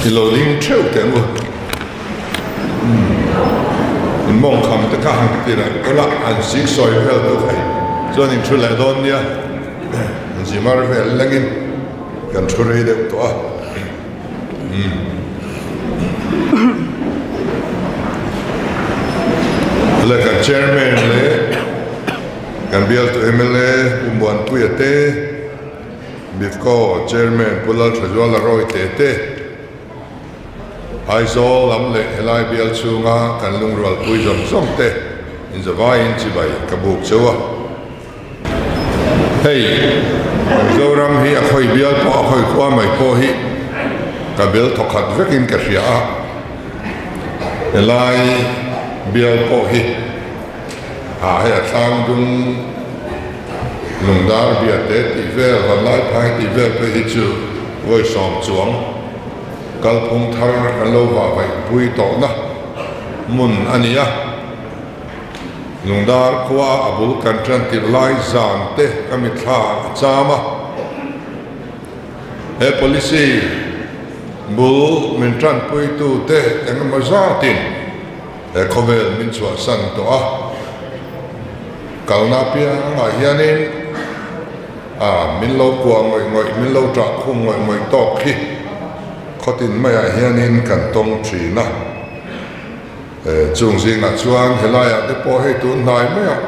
I lo ding theuh teh ang u. In mawngkham te kha han ti leh kawlh a, an sik sawi vel deuh thei chuan in thu leh dawn nia. An zimar vel lengin kan thu rei deuh tawh a. Le kan chairman leh kan bialtu mla Pu Muanpuia te, Bivco chairman Pu Lalthazuala Rawite te, Aizawl lam leh helai bial chhunga kan lungrualpui zawng zawng te inzavaiin chibai ka buk cheu a. Hei, Mizoram hi a khawi bial pawh a khawi khua mai pawh hi ka bel thawkhat vekin ka hria a, helai bial pawh hi a hei a thlang dung lungdar biate tih vel, vanlaiphai tih vel phei hi chu vawisawm chuang kalphung thar kan lo vah vaihpui tawhna hmun a ni a. Lungdar khua a bul kan tan tirh lai zan te ka mitthla a cham a. He policy bul min tanpuitu te engemaw zatin he khawvel min chhuahsan tawh a. Kalna apiangah hianin a min lo kuah ngawih ngawih, min lo ṭah khum ngawih ngawih tawk hi khawtin maiah hianin kan tawng ṭhin a. Chung zingah chuan helaiah te pawh hei tun hnai maiah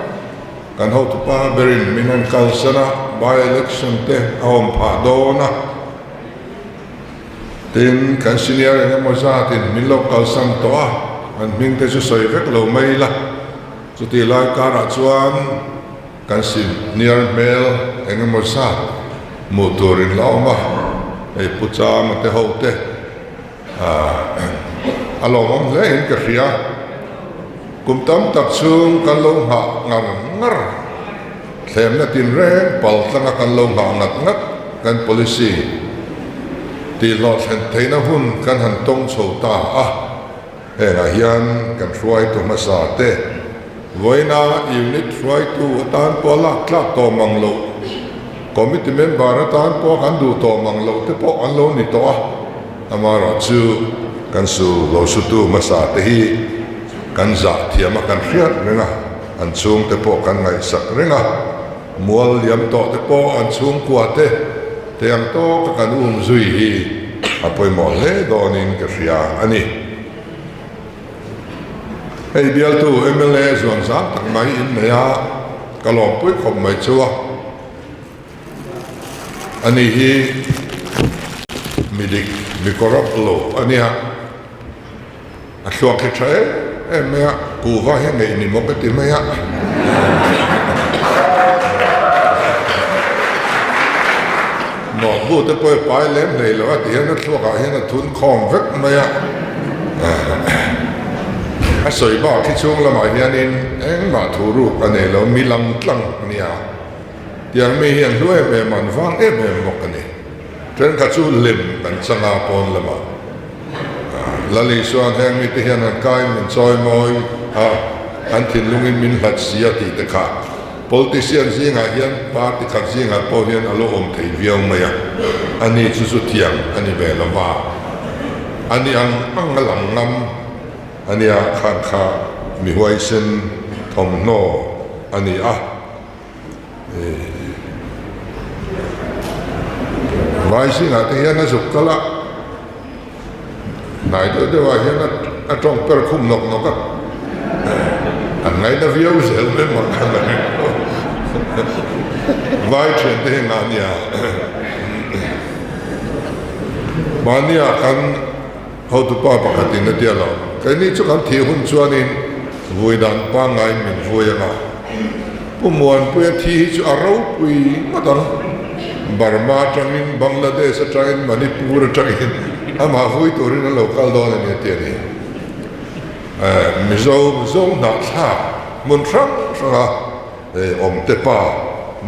kan hotupa berin min rawn kalsan a, by election te a awm phah dawn a, tin kan senior eng emaw zatin min lo kalsan tawh a, an hming te chu sawi vek lo mai ila, chutih lai karah chuan kan senior hmel eng emaw zat hmuh turin la awm a, hei Pu Chama te ho te. A lawmawm hle in ka hria. Kum tam tak chhung kan lo nghah ngar ngar, thlemna tinreng pal tlanga kan lo nghah ngat ngat kan policy tih hlawhthlen theihna hun kan han tawng chho ta a. Hengah hian kan hruaitu hmasa te vawiina unit hruaitu atan pawh lak tlak tawh mang loh, committee member atan pawh kan duh tawh mang loh te pawh an lo ni tawh a, amaherawh chu kan su lo sutu hmasa te hi kan zah thiam a kan hriat reng a, an chhungte pawh kan ngaihsak reng a, mual liam tawh te pawh an chhungkua te te ang tawka kan um zui hi a pawimawh hle dawnin ka hria a ni. Hei bialtu mla zuan zang tak mai in nei a, ka lawmpui khawp mai chu a. Ani hi mi dik, mi corrupt lo a nia. A thluak hi tha em em mai a, kuhva hi ngeih ni maw ka ti mai a. Nawhbu te pawh i pai lem hlei lo a ti hian a thluakah hian a thun khawm vek mai a. A sawi bak hi chhung lamah hianin engmah thu ruk a nei lo, mi lang tlang a nia. Tiang mi hi an hlu em em a, an vang em em bawk a ni. Thenkhat chu lem kan chang a pawn lamah. Lali chuan heng mite hian an kai min chawi mawi a, an thinlungin min hlat si a tih te kha politician zingah hian party khat zingah pawh hian a lo awm thei viau mai a, ani chu chu thiam a ni ve lo va, ani ang ang a lang ngam a nia khan kha mi huaisen thawmhnaw a ni a. Vai zingah te hian a zuk kal a, hnai deuh deuh ah hian a tawng per khum nawk nawk a, an ngaina viau zel mai mawlh kha la ring lo. Vai thian te hi ngah nia mahni ah kan hotupa pakhatin a tia lo, keini chu kan thih hun chuanin vui dan pangngai min vui anga. Pu Muanpuia thi hi chu a ropui ngawt ang. Burma atangin, Bangladesh atangin, Manipur atangin amah vui turin an lo kal dawn a ni a ti a ni. Mizo Mizo hnahthlak hmun hrang hranga awm te pa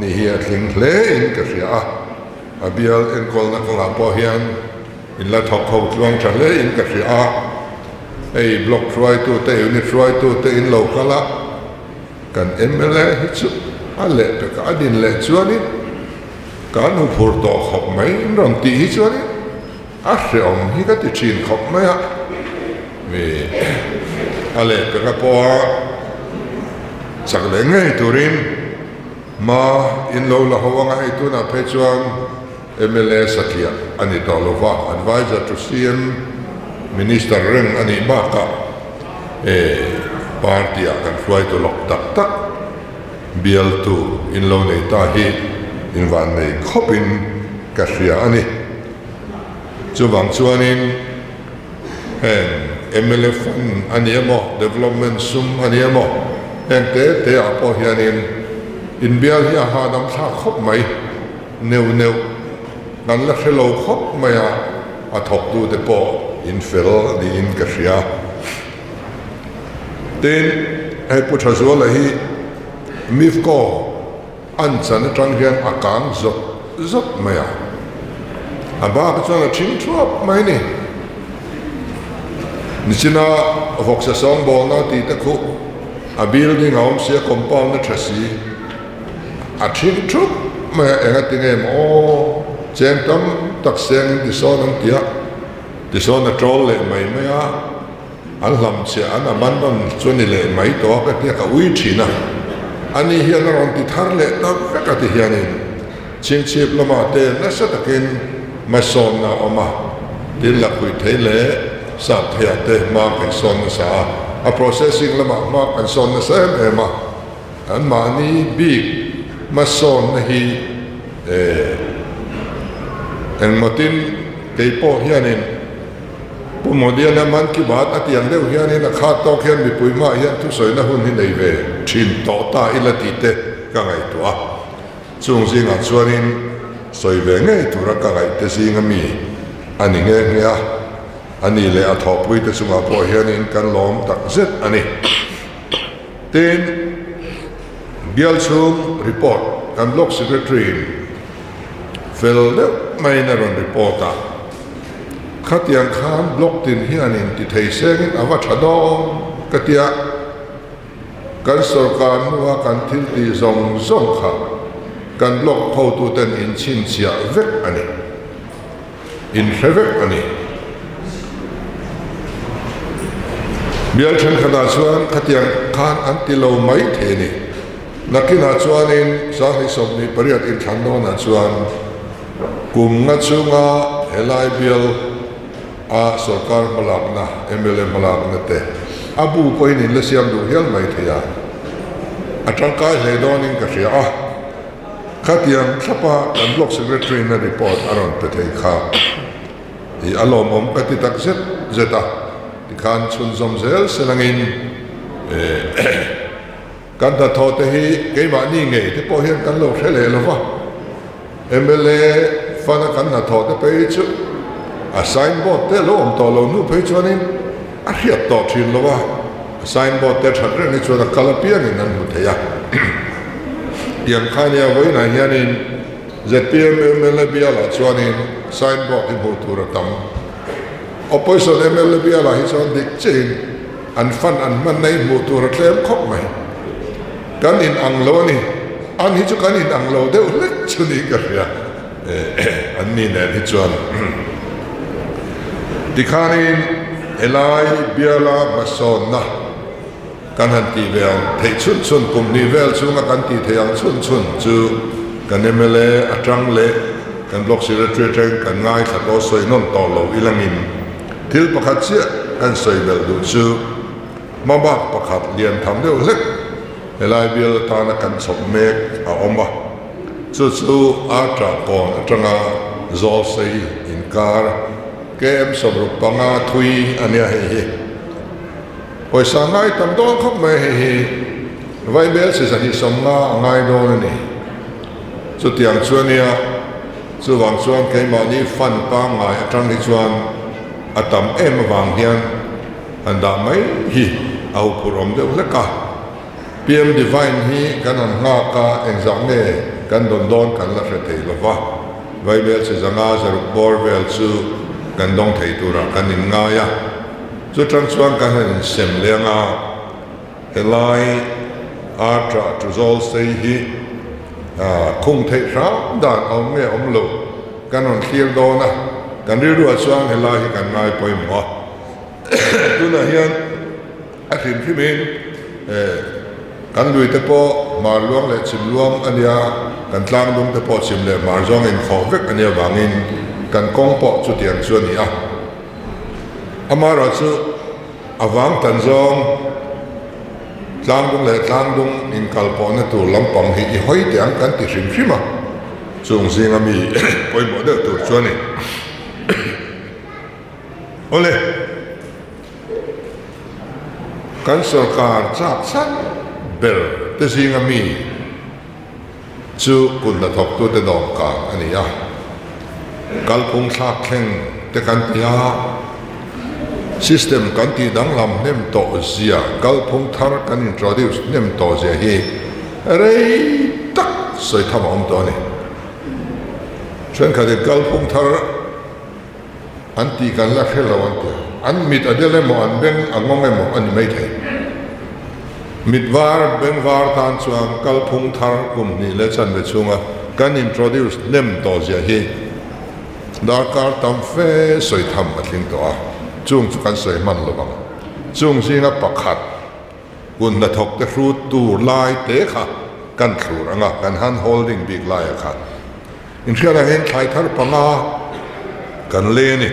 nih hi a tling hle in ka hria a. A bial enkawlna kawngah pawh hian in la thawk ho tluang tha hle in ka hria a. Hei block hruaitute, unit hruaitute in lo kal a. Kan mla hi chu a leh pek a, a din leh chuanin kan huphur tawh khawp mai in rawn tih hi chuanin. A hreawm hi ka ti thin khawp mai a, mi a lehpeka pawha chak leh ngei turin hma in lo la ho anga hei tunah phei chuan mla satliah a ni tawh lo va, adviser to CM minister reng a nih bakah party ah kan hruaitu lawk tak tak bialtu in lo nei ta hi invannei khawpin ka hria a ni. Chuvang chuanin heng mla fund a ni emaw, development sum a ni emaw, heng te te ah pawh hianin inbial hi a hahdam thlak khawp mai, neuh neuh kan la hre lo khawp mai a, a thawktute pawh in fel niin ka hria. Tin, hei Pu Thazuala hi MIFCO An chan atang hian a kang zawt zawt mai a, a bak chuan a thing thuap mai a ni. Nichina vawksa sawngbawlna tih te khuh a building a awm si a, compound a tha si, a thing thup mai a, enga tinge maw aw, cheng tam tak sengin tisawn an ti a, tisawn a tawl leh mai mai a. An hlamchhiah an abandon chu a ni leh mai tawh a ka tia ka ui thin a, ani hian a rawn ti thar leh ta vek a ti hianin chhingchhip lamah te nasa takin hmasawnna a awm a, tin lakhuih thei leh sap theiah te hma kan sawn nasa a, a processing lamah hma kan sawn nasa em em a, an mahni bik hmasawnna hi eh engmawtin keipawh hianin. Pu Modiana Man Ki Baat a tiang deuh hianin a khat tawk hian mipui hmaah hian thusawina hun hi nei ve thin tawh ta ila tih te ka ngaihtuah a. Chung zingah chuanin sawi ve ngei tura ka ngaih te zinga mi a ni nghe nghe a, a ni leh a thawhpui te chungah pawh hianin kan lawm tak zet a ni. Tin, bial chhung report kan Block Secretary-in fel deuh maiin a rawn report a. Khatiang khan block tin hianin ti thei sengin a va tha dawn ka tia, kan sorkar hnua kan thil tih zawng zawng kha kan block hotuten in chhinchhiah vek a ni, in hre vek a ni. Bial thenkhatah chuan khatiang khan an ti lo mai thei a ni. Nakinah chuanin 2028 inthlan dawnah chuan Kum nga chunga helai bial a sorkar hmalakna, mla hmalakna te a bu pawhin in la siam duh hial mai thei a, a tangkai hle dawnin ka hria a. Khatiang thlapa kan Block Secretary in a report a rawn pe thei kha i a lawmawm ka ti tak zet zet a, tikhan chhunzawm zel selangin eh. Kan hnathawh te hi keimahni ngei te pawh hian kan lo hre leh lo va, mla fund a kan hnathawh te phei chu a sign board te lo awm tawh lo hnu phei chuanin a hriat tawh thin lo a, a sign board te that reng hi chuan a kal apiangin an hmu thei a. Tiang kha nia vawiinah hianin zpm mla bialah chuanin sign board hi hmuh tur a tam. Opposition mla bialah hi chuan dik chiahin An fan an hman na hi hmuh tur a tlem khawp mai. Kan in ang lo a ni. An hi chu kan in ang lo deuh hlek chu niin ka hria. An ni nen hi chuan tikhanin helai biala hmasawnna kan han tih ve ang theih chhun chhun kum hnih vel chhunga kan tih theih ang chhun chhun chu kan mla atang leh kan block secretary atangin kan ngaithla tawh sawi nawn tawh lo ilangin Thil pakhat chiah kan sawi belh duh chu hmabak pakhat lian tham deuh hlek helai bial atana kan chhawp mek a awm a, chu chu Artra kawn atanga Zawlsei inkar KM 65 thui a nia hei hi. Pawisa ngai tam dawn khawp mai hei hi Vaibel chi 250 a ngai dawn a ni. Chutiang chu a nia. Chuvang chuan keimahni fund pangngai atang hi chuan a tam em avang hian han dah mai hi a huphurh awm deuh hlek a. PM Devine hi kan han nghak a, engzah nge kan dawn dawn kan la hre thei lo va, Vaibel chi zanga zaruk bawr vel chu kan dawng thei turah kan inngai a, chutang chuan kan han insem leng a. Helai a ṭah ṭu zawl sei hi khung theih hram dan a awm nge awm lo kan rawn thlir dawn a. Kan rilruah chuan helai hi kan ngai pawimawh a. Tunah hian a hrim hrimin kan lui te pawh hmar luang leh chim luang a nia, kan tlang dum te pawh chim leh hmar zawng inkhawh vek a nia vangin kan kawng pawh chutiang chu a ni a. Amaherawhchu a vang tan zawng tlang dung leh tlang dung inkal pawhna tur lampang hi i hawi teh ang kan ti hrim hrim a, chung zinga mi pawimawh deuh tur chu a ni. Awle, kan sorkar chak chhan ber te zinga mi chu kut hnathawktute dawmkang a ni a, kalphung thlak thleng te kan ti a, system kan tih danglam hnem tawh zia, kalphung thar kan introduce hnem tawh zia hi rei tak sawi tham a awm tawh a ni. Thenkhatin kalphung thar An tih kan la hre lo an ti. An mit a del emaw an beng a ngawng emaw a ni maithei. Mit var, beng var tan chuan kalphung thar kum hnih leh chanve chhunga kan introduce hnem tawh zia hi darkar tam fe sawi tham a tling tawh a, chung chu kan sawi hman lo vang. Chung zinga pakhat hun hnathawk te hrut tur lai te kha kan thlur ang a, kan hand holding bik laia kha. Inhriatah hian thlai thar panga kan lei a ni.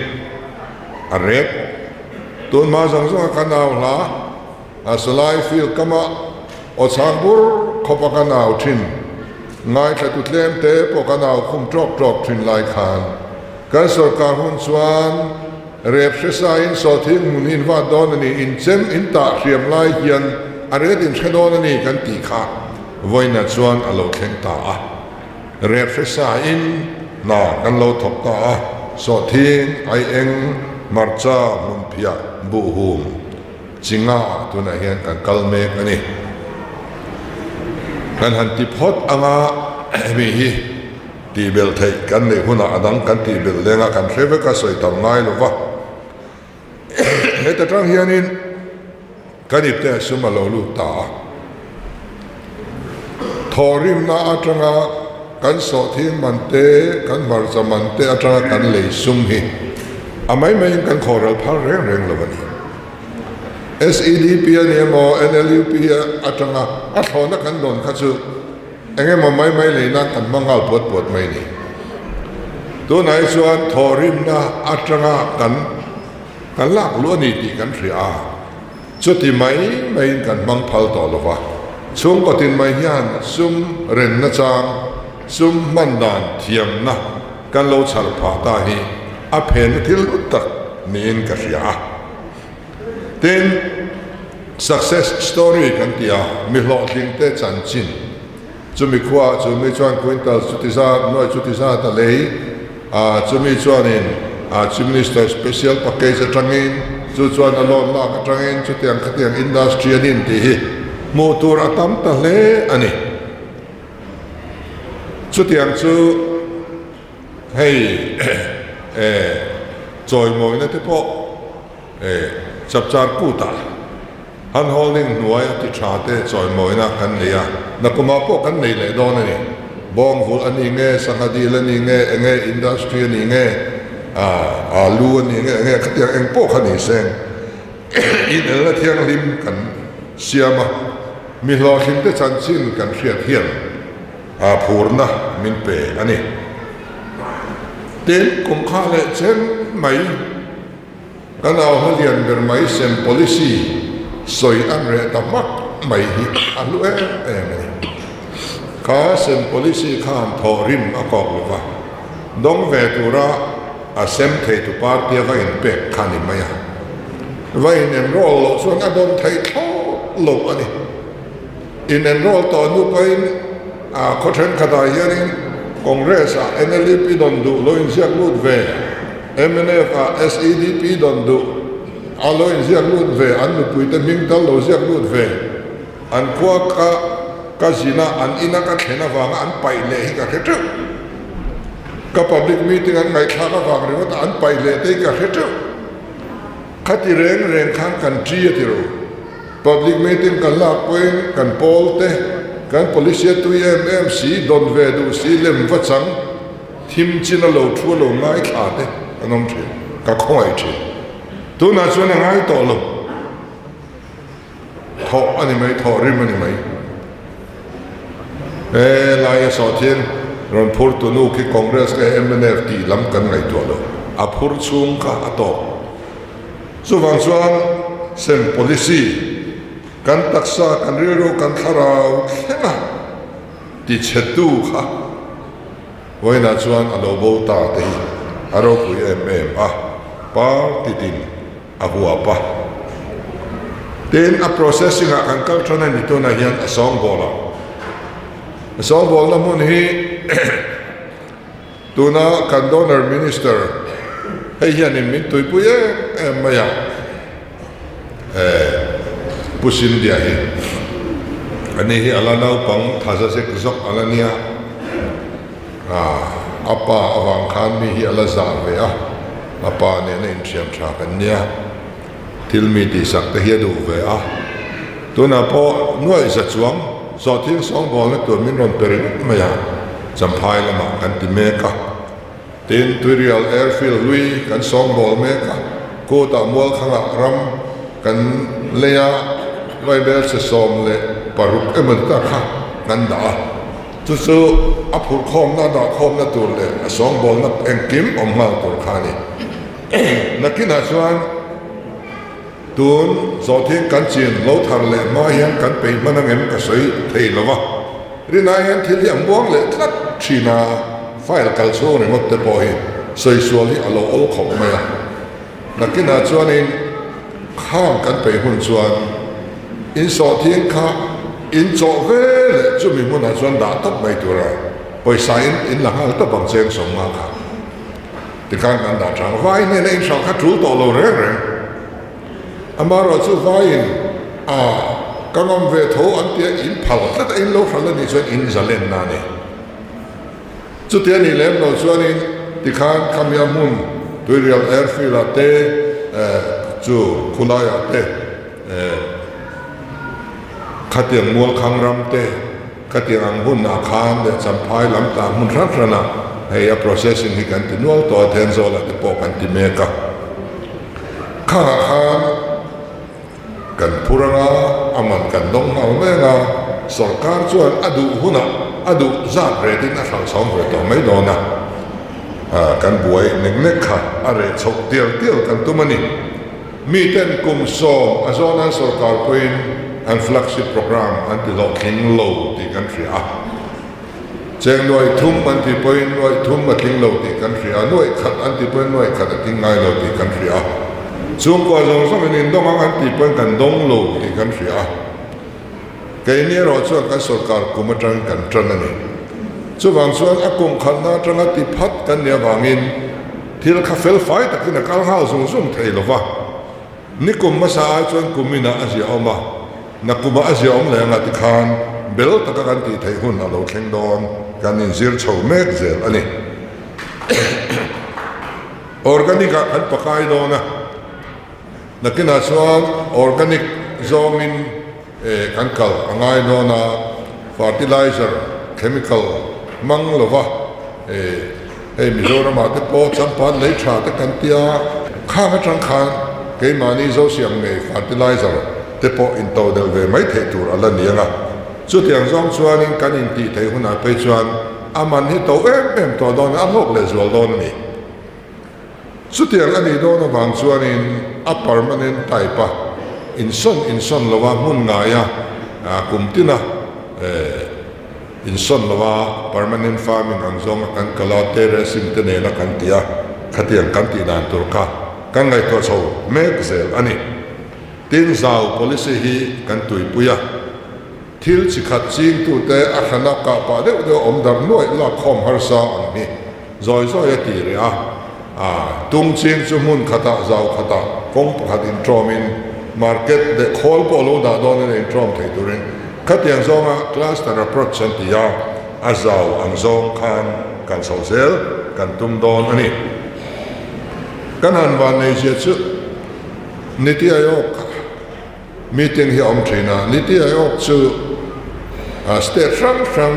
A rep. Tun hma zawng zawnga kan au hla a Salai field kama aw chhang bur khawpa kan au thin. Ngaithla tu tlem te pawh kan au khum tawk tawk thin lai khan kan sorkar hun chuan rep hre sain sawhthing hmun hi in vat dawn a ni, in chem in tah hriam lai hian a ret in hre dawn a ni kan tih kha vawiinah chuan a lo thleng ta a. Rep hre sa in hna kan lo thawk ta a, sawhthing, aieng, hmarcha, hmunphiah, buhhum, chinga ah tunah hian kan kal mek a ni. Kan han ti phawt anga hemi hi tihbelh theih kan neih hunah a dang kan tihbelh leng a, kan hre vek a sawi tam ngai lo va. Heta tang hianin kan ipte sum a lo lut ta a, thawhrimna atanga kan sawhthing man te, kan hmarcha man te atanga kan lei sum hi a mai maiin kan khawhral phal reng reng lo a ni. SEDP a ni emaw NLUP atanga a thlawhna kan dawn kha chu Eng emaw mai mai lei nan kan hmang nghal puat puat mai ni. Tunah hi chuan thawhrimna atanga kan kan lak luh a ni tih kan hria a, chuti mai maiin kan hmang phal tawh lo va. Chhungkaw tin mai hian sum renna chang, sum hman dan thiamna kan lo chhar phah ta hi a phenna thil hlu tak niin ka hria a. Tin, success story kan ti a, mi hlawhtling te chanchin. Chumi khuaah chumi chuan quintal chuti zat, nuai chuti zat a lei a, chumi chuanin a Chief Minister special package atangin, chu chuan a loan lak atangin chutiang khatiang industry a din tih hi hmuh tur a tam ta hle a ni. Chutiang chu hei chawimawina te pawh Chapchar kutah han holding hnuai a ti tha te chawimawina kan nei a, nakumah pawh kan nei leh dawn a ni. Bawngvulh a ni nge, sangha dil a ni nge, enge industry a ni nge, alu a ni nge, enge khatiang eng pawh kha ni seng inelna thianghlim kan siam a, mi hlawhtling te chanchin kan hriat hian phurna min pe a ni. Tin, kum kha leh chen mai Kan auhla lian ber mai sem policy sawi an reh ta hmak mai hi a hlu em em a ni. Kha sem policy khan thawh rim a kawk lo va, dawng ve tura a sem theitu party a va inpek kha ni mai a. Va in enroll loh chuan a dawn theih thlawt lo a ni. In enroll tawh hnu pawhin a khaw thenkhatah hianin Congress ah NLUP dawn duh lo inziak lut ve, mnf ah SEDP dawn duh a lo inziak lut ve, an nupuite hming tal lo ziak lut ve, an khua ka ka zin a, an ina ka thlen avanga an paih leh hi ka hre teuh. Ka public meeting an ngaihthlak avang ringawt a an paih leh te hi ka hre teuh. Khati reng reng khan kan ṭi a ti ro. Public meeting kan lak pawhin kan pawl te, kan policy a tui em em si, dawn ve duh si, lem va chang, thim chin a lo thu a lo ngaithla te an awm thin, ka khawngaih thin. Tunah chuan a ngai tawh lo. Thawh a ni mai, thawh rim a ni mai. He laia sawhthing rawn phur tu nu khi Congress leh mnf tih lam kan ngaihtuah lo. A phur chhung kha a tawk. Chuvang chuan sem policy kan taksa, kan rilru, kan thlarau thlenga tichhetu kha vawiinah chuan a lo bo ta te hi a ropui em em a, party tin a huap a. Tin, a processing ah kan kal than a ni tunah hian a sawngbawl ah. A sawngbawlna hmun hi tuna kan donor minister hei hianin min tuipui em em mai a, eh Pu Scindia hi ani hi a la naupang thaza zek zawk a la nia. A pa avang khan mi hi a la zah ve a, a pa nena inthiam tha kan nia, thil mi tihsak te hi a duh ve a. Tunah pawh nuaih za chuang zawhthing sawngbawlna tur min rawn pe ringawt mai a, Champhai lamah kan ti mek a. Tin, Tuirial Airfield hlui kan sawngbawl mek a, kutah Mualkhangah ram kan lei a, Vaibelchhe 16 emaw ni tak kha kan dah a. Chu chu a phurhkhawmna, dahkhawmna tur leh a sawngbawlna engkim awm nghal tur kha a ni. Nakinah chuan tun zawhthing kan chin lo thar leh hma hian kan peih hman angem ka sawi thei lo va, rinai hian thil hi a muang leh tlat thin a, file kal chhung ringawt te pawh hi sawi sual hi a lo awl khawp mai a. Nakinah chuanin khang kan peih hun chuan insawhthing kha inchawh ve leh chumi hmunah chuan dah tawp mai tura pawisa in in la nghal tawp ang cheng sawmnga kha tikhan kan dah tha ang. Vai hnena inhralh kha tul tawh lo reng reng. Amaherawhchu vaiin a ka ngam ve tho an tia in phal tlat a in lo hralh a nih chuan in zalenna a ni. Chuti a nih lem lo chuanin tikhan khamia hmun Tuirial Airfield ah te chu khulai ah te khatiang Mualkhang ram te khatiang ang hun ah khan leh Champhai lam tah hmun hran hran ah hei a processing hi kan ti nual tawh a Thenzawl ah te pawh kan ti mek a khangah khan Kan phur anga a man kan dawng nghal mai anga sorkar chuan a duh hunah a duh zat retin a hralh chhawng ve tawh mai dawn a, kan buai nek nek kha a reh chhoh tial tial kan tum a ni. Miten kum sawm a zawnan sorkar pawhin an flagship programme an ti hlawhtling lo tih kan hria a. Cheng nuaih thum an tih pawhin nuaih thum a tling lo tih kan hria a, nuaih khat an tih pawhin nuaih khat a tling ngai lo tih kan hria a, chhungkua zawng zawngin in dawng ang an tih pawhin kan dawng lo tih kan hria a. Keini erawh chuan kan sorkar kum atangin kan tan a ni. Chuvang chuan a kum khatna atanga ti phat kan nih avangin thil kha fel fai takin a kal nghal zung zung thei lo va. Nikum hmasa ai chuan kum inah a ziahawm a, nakumah a ziahawm leh anga tikhan bel taka kan tih theih hun a lo thleng dawn kan inzir chho mek zel a ni. Organic ah kan pakai dawn a, nakinah chuan organic zawngin kan kal a ngai dawn a, fertilizer chemical hmang lova hei Mizoramah te pawh champan lei tha te kan tia, khang atang khan keimahni Zosiam ngei fertilizer te pawh into delh ve mai theih tur a la ni ang a, chutiang zawng chuanin kan intih theih hunah phei chuan a man hi to em em tawh dawn a, a hlawk leh zual dawn a ni. Chutiang a nih dawn avang chuanin a permanent type a insawn insawn lova hmun ngaia kum tina insawn lova permanent farming ang zawnga kan kal a, terracing te nena kan tih a, khatiang kan tih dan tur kha kan ngaihtuah chho mek zel a ni. Tin, zau policy hi kan tuipui a, thil chi khat chingtute a hrana kah pah deuh deuh awm darh nuaih lakkhawm harsa ang hi. Zawi zawi a ti reh a, a tung ching chu hmun khatah zau khatah kawng pakhat intawmin market leh khawl pawh lo dah dawn in a intawm thei turin khatiang zawnga cluster approach an ti a, a zau ang zawng khan kan chhoh zel kan tum dawn a ni. Kan han vanneizia chu Niti Aayog Meeting hi a awm thin a, Niti Aayog chu state hrang hrang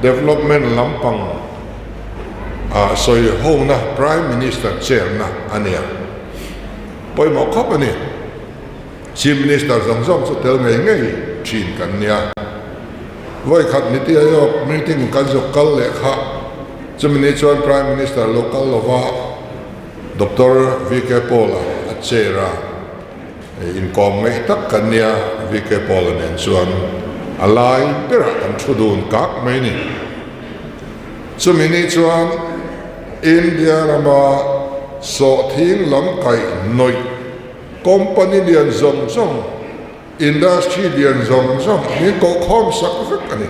development lampang Sawi hona Prime Minister chair na a nia. Pawimawh khawp a ni. Chief Minister zawng zawng chu tel ngei ngei thin kan nia. Vawi khat Niti Aayog meeting kan zuk kal leh kha chumi ni chuan Prime Minister lo kal lova Doctor VK Paul-a a chair a. Inkawm ngaih tak kan nia VK Paul-a nen chuan a lai berah kan thu dun kak mai ni. Chumi ni chuan India rama sawhthing lam kaih nawih company lian zawng zawng, industry lian zawng zawng min kohkhawm sak vek a ni.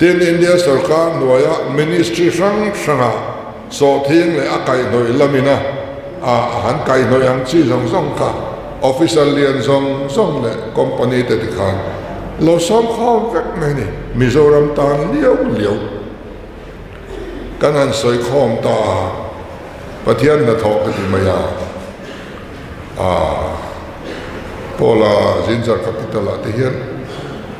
Tin, India sorkar hnuaia ministry hrang hranga sawhthing leh a kaihhnawih lamina a han kaihhnawih ang chi zawng zawng kha officer lian zawng zawng leh company te tikhan lo sawm khawm vek mai a ni. Mizoram tan liau liau kan han sawi khawm ta a, Pathian hnathawh ka ti mai a, aa. Paula Ginger Capital ah te hian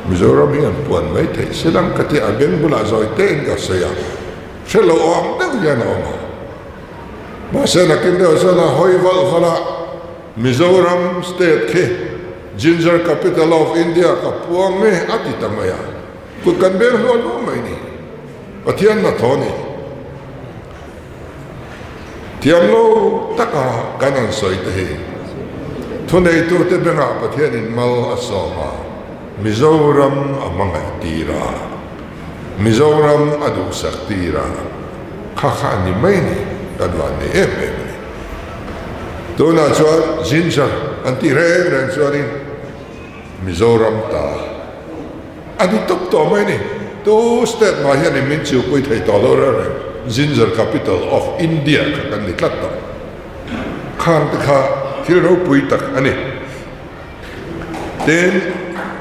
Mizoram hi an puan mai theih se lang ka ti a, beng bulah zawi tein ka sawi a, hre lo awm deuh hian a awm a. Mahse nakin deuh chuan a hawi valh valh a, Mizoram state khi Ginger Capital of India ka puang nge a ti ta mai a, kut kan beng hluah hluah mai ni. Pathian hnathawh a ni. Thiam lo taka kan han sawi te hi thuneitute bengah Pathianin mal a sawm a, Mizoram a hmangaih tir a, Mizoram a duhsak tir a, kha kha a ni mai ni, kan van nei em em a ni. Tunah chuan ginger an tih reng reng chuanin Mizoram ta. A ni tawp tawh mai ni. Tu state mah hianin min chiupui thei tawh lo reng reng. Ginger capital of India kha kan ni tlat tawh. Khang te kha thil ropui tak a ni. Tin,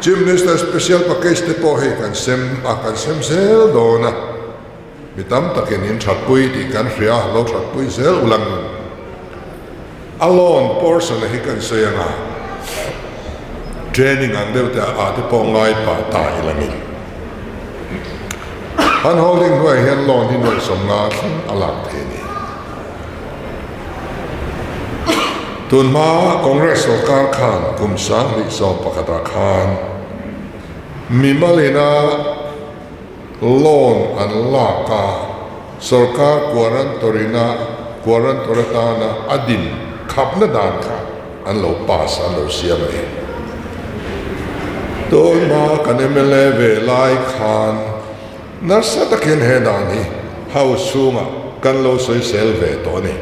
Chief Minister Special Package te pawh hei kan sem a, kan sem zel dawn a. Mi tam takin in thatpui tih kan hria, lo thatpui zel u lang. A loan portion a hi kan sawi anga training ang deuh te ah te pawh ngai pah ta i langin. Hand holding hnuaiah hian loan hi nuaih 50 thleng a lak thei a ni. Tunhma Congress sawrkar khan kum 2011 ah khan mimalina Loan an lak a, sorkar quarantorina quarantor atana a din khapna dan kha an lo pass an lo siam a ni. Tunhma kan mla ve lai khan nasa takin he dan hi House chhungah kan lo sawisel ve tawh a ni.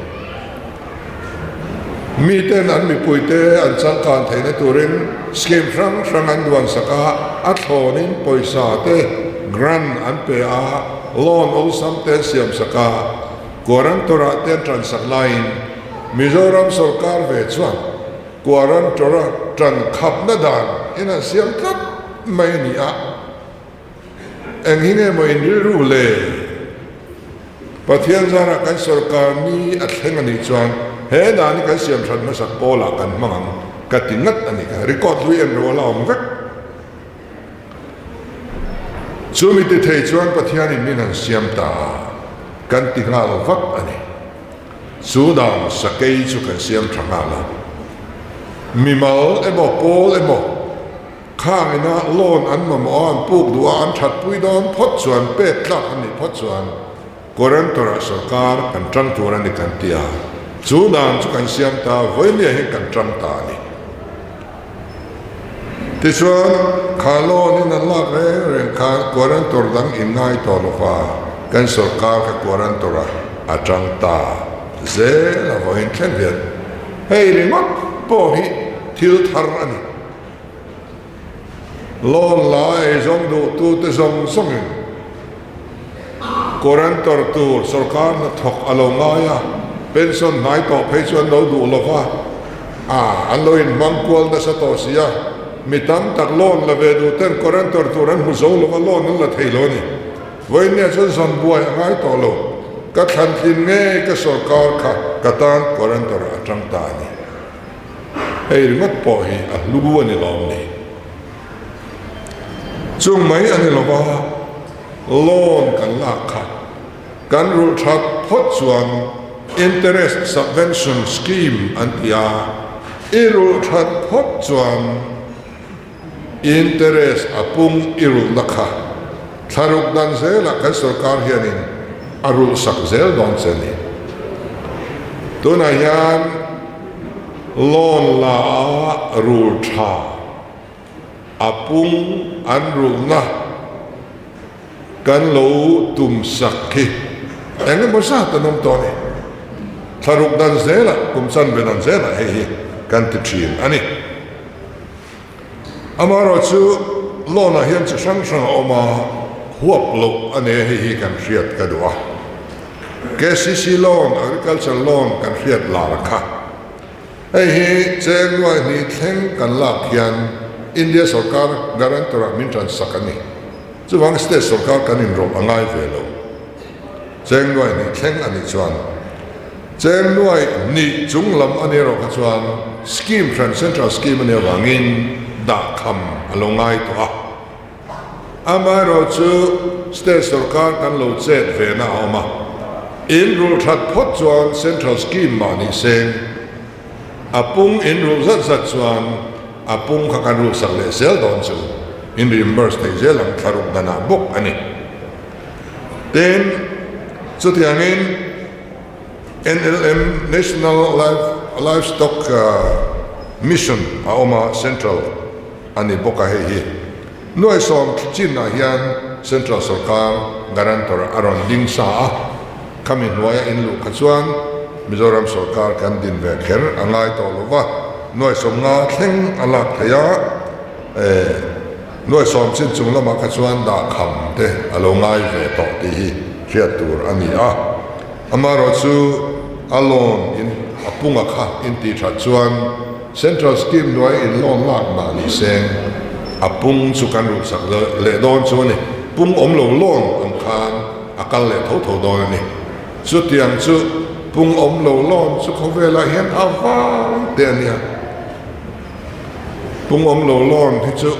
Miten an mipuite an changkan theihna turin scheme hrang hrang an duansak a, a thlawnin pawisa te grant an pe a, loan awlsam te an siamsak a, guarantor-ah te an tansak laiin Mizoram sawrkar ve chuan guarantor-a tan khapna dan in an siam tlat mai a ni a. Eng hi nge maw in rilru le? Pathian zarah kan sawrkar ni a thleng a nih chuan he dan hi kan siam that hmasak pawlah kan hmang ang ka ti ngat a ni kha. Record hlui en rual a awm vek. Chumi ti thei chuan Pathianin min han siam ta a, kan ti nghal vat a ni. Chu dan sakei chu kan siam tha nghal a. Mimal emaw pawl emaw Khang ina loan an mamawh a, an puk duh a, an thatpui dawn phawt chuan, pek tlak an nih phawt chuan guarantor ah sorkar kan tang tur a ni kan ti a, chu dan chu kan siam ta, vawinia hian kan tang ta a ni. Tichuan, kha loan in an lak reng reng khan guarantor dang in ngai tawh lo va, kan sorkar kha guarantor ah a tang ta zel a, vawiin thleng hian hei ringawt pawh hi thil thar a ni. Loan la eizawng duhtute zawng zawngin guarantor tur sorkar hnathawk a lo ngai a, pension hnai tawh phei chu an lo duh lo va, a an lo inhmang kual nasa tawh si a, mi tam tak loan la ve duhten guarantor tur an hmu zo lo va, loan an la thei lo a ni. Vawinia chuan zawn buai a ngai tawh lo, ka thlantlin ngei ka sorkar kha ka tan guarantor a tang ta a ni. Hei ringawt pawh hi a hlu a ni lawm ni. Chung mai a ni lo va, loan kan lak kha. Kan rulh that phawt chuan Interest Subvention Scheme an ti a, i rulh that phawt chuan interest a pung i rulhna kha thlaruk dan zelah kan sorkar hianin a rulh sak zel dawn che a ni. Tunah hian loan la a rul tha a pung an rulhna kan lo tum sak khi eng emaw zat an awm tawh a ni. Thlaruk dan zelah, kum chanve dan zelah hei hi kan ti thin a ni. Amaherawhchu loan ah hian chi hrang hrang a awm a, huap loh a nei a hei hi kan hriat ka duh a. KCC loan, agriculture loan kan hriat lar kha. Hei hi cheng nuai hnih thleng kan lak hian India sorkar guarantor ah min tan sak a ni. Chuvang state sorkar kan inrawlh a ngai ve lo. Cheng nuai hnih thleng a nih chuan cheng nuai hnih chung lam a nih erawh kha chuan scheme hran central scheme a nih avangin dah kham a lo ngai tawh a. Amaherawhchu state sorkar kan lo chet ve na a awm a, in rulh that phawt chuan central scheme mah ni seng a pung in rulh zat zat chuan a pung kha kan rulh sak leh zel dawn chu in reimburse thei zel ang thlaruk danah bawk a ni. Tin, chutiangin NLM, National Livestock Mission a awm a, central a ni bawk a hei hi. Nuaisawm chinah hian Central Sorkar guarantor a rawn ding sa a, khami hnuaia in luh kha chuan Mizoram Sorkar kan din ve kher a ngai tawh lo va, nuaisawm nga thleng a lak theih a, nuaisawm chin chung lamah kha chuan dah kham te a lo ngai ve tawh tih hi hriat tur a ni a. Amaherawhchu a loan in a punga kha in tih that chuan Central scheme hnuai in loan lak mah ni seng a pung chu kan rulh sak leh dawn chu a ni. Pung awm lo loan ang khan a kal leh tho tho dawn a ni. Chutiang chu pung awm lo loan chu khawvelah hian a vang te a nia. Pung awm lo loan hi chu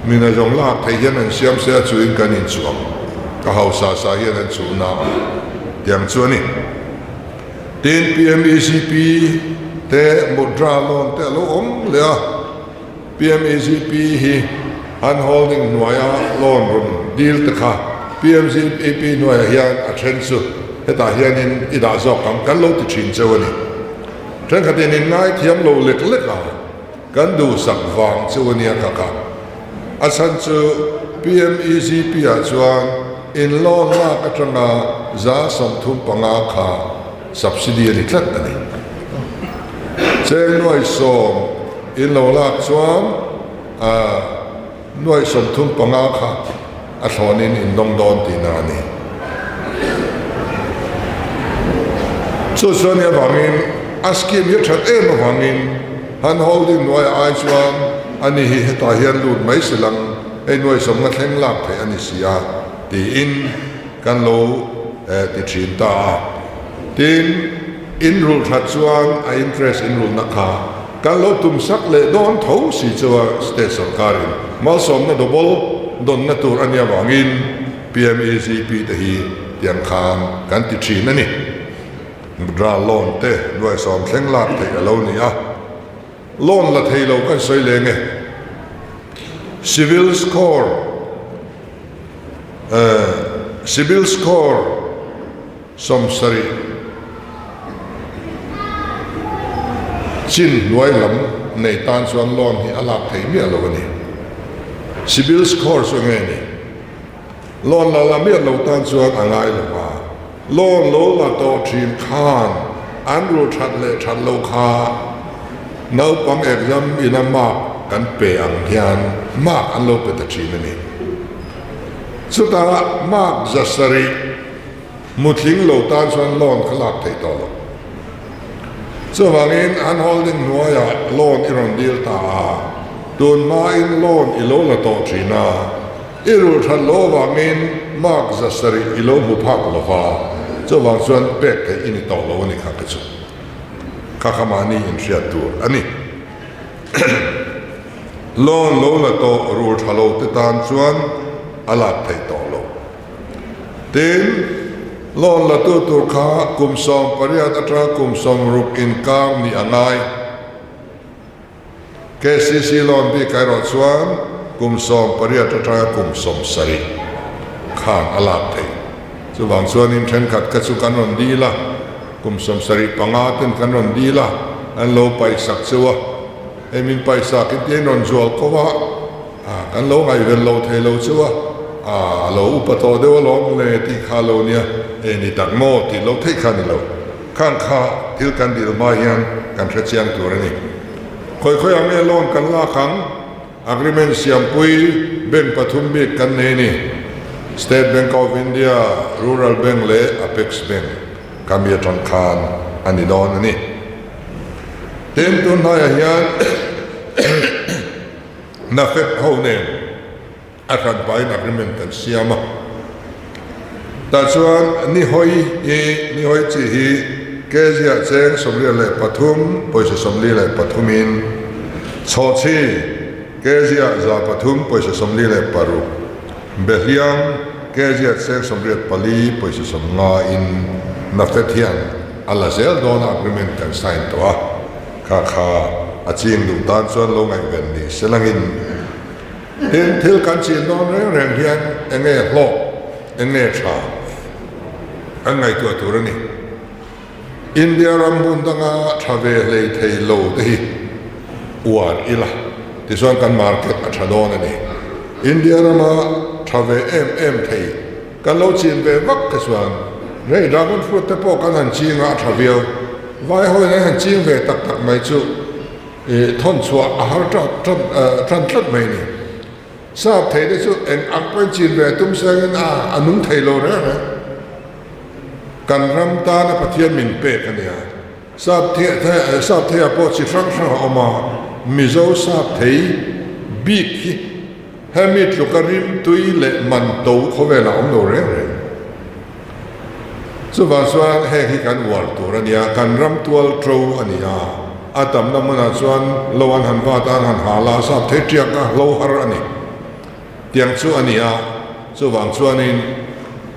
Mina zawng lak theih hian an siam se a chuin kan inchuh ang. Ka hausa sa hian an chuh na ang tiang chu a ni. Tin, PMEGP te Mudra loan te a lo awm leh a. PMEGP hi an holding hnuaia loan rawn dil te kha PMGP hnuaiah hian a then chu hetah hianin i dah zawk ang kan lo ti thin cheu a ni. Thenkhatin in ngaithiam lo lek lek a. Kan duhsak vang chu a nia ka kah. A chhan chu PMEGP ah chuan in loan lak atanga 35% kha subsidy a ni tlat a ni. Cheng nuai sawm in lo lak chuan nuai 35 kha a thlawnin in dawng dawn tihna a ni. Chu chuan i avangin a scheme hi a that em avangin han holding hnuaiah ai chuan ani hi hetah hian lut mai si lang hei nuai sawmna thleng lak theih a ni si a tiin kan lo ti thin ta a. Tin, in rulh that chuan a interest in rulhna kha Kan lo tum sak leh dawn tho si chu a state sorkarin malsawmna double dawnna tur a nia vangin PMEGP te hi tiang khan kan ti thin a ni. Mudra loan te nuaisawm thleng lak theih a lo ni a, loan la thei lo kan sawi leng e. Civil score Civil score. 70 chin hnuai lam nei tan chuan loan hi a lak thei miah lo a ni. Cibil score chu nge ni? Loan la la miah lo tan chuan a ngai lo va, loan lo la tawh thin khan an rul that leh that lo kha naupang exam ina mark kan pe ang hian mark an lo pe ta thin a ni. Chutah mark 700 Mutling lo tan chuan loan kha lak theih tawh lo. Chuvangin an holding hnuaiah loan i rawn dil ta a, tun hmain loan i lo la tawh thin a, i rulh that lo avangin mark 700 i lo hmu phak lo va, chuvang chuan pek theih i ni tawh lo a ni kha kha chu. Kha kha mahni inhriat tur a ni. Loan lo la tawh rulh tha lo te tan chuan a lak theih tawh lo. Tin, loan latu tur kha kum 18 atanga kum 60 inkar nih a ngai. KCC loan bik erawh chuan kum 18 atanga kum 70 khan a lak theih. Chuvang chuanin thenkhat kha chu kan rawn dil a, kum 75 ten kan rawn dil a, an lo paihsak cheu a. Hei min paihsak in tiin rawn zual ko a, kan lo ngaihven lo thei lo cheu a, a lo upa tawh deuh alawm le tih kha lo nia, hei ni tak maw tih lo theih kha ni lo. Khang kha thil kan dil hma hian kan hre chiang tur a ni. Khawi khawi ang nge loan kan lak ang? Agreement siampui bank pathum bik kan nei a ni. State Bank of India, Rural Bank leh Apex Bank kha mi atang khan a ni dawn a ni. Tin, tun hnaiah hian NAFED ho nen A hran pahin agreement kan siam a, tah chuan Nihawi hi Nihawi chi hi kg ah cheng 73 pawisa 43 in, Chhawchhi kg ah 300 pawisa 46, Behliang kg ah cheng 84 pawisa 50 in Nafet hian a la zel dawn a agreement kan sign tawh a, kha kha a ching duh tan chuan lo ngaihven ni se langin. Tin, thil kan chin dawn reng reng hian eng nge hlawk, eng nge tha kan ngaihtuah tur a ni. India ram hmun danga tha ve hlei thei lo te hi uar ila, tichuan kan market a tha dawn a ni. India rama tha ve em em thei kan lo chin ve vak te chuan rei dragon fruit te pawh kan han ching a, a tha viau. Vai hawiin an han ching ve tak tak mai chu. I thawn chhuah a har tan tlat mai ni. Sap thei te chu eng ang pawhin chin ve tum sengin a a nung thei lo reng reng. Kan ram tana Pathian min pek a nia. Sap sap theiah pawh chi hrang hrang a awm a, Mizo sap thei bik hi hemi tluka rimtui leh man to khawvelah a awm lo reng reng. Chuvang chuan heng hi kan uar tur a nia, kan ram tual to a ni a, a tamna hmunah chuan lo an han vat a, an han hal a, sap thei tiak a, hlo har a ni. Tiang chu a ni a, chuvang chuanin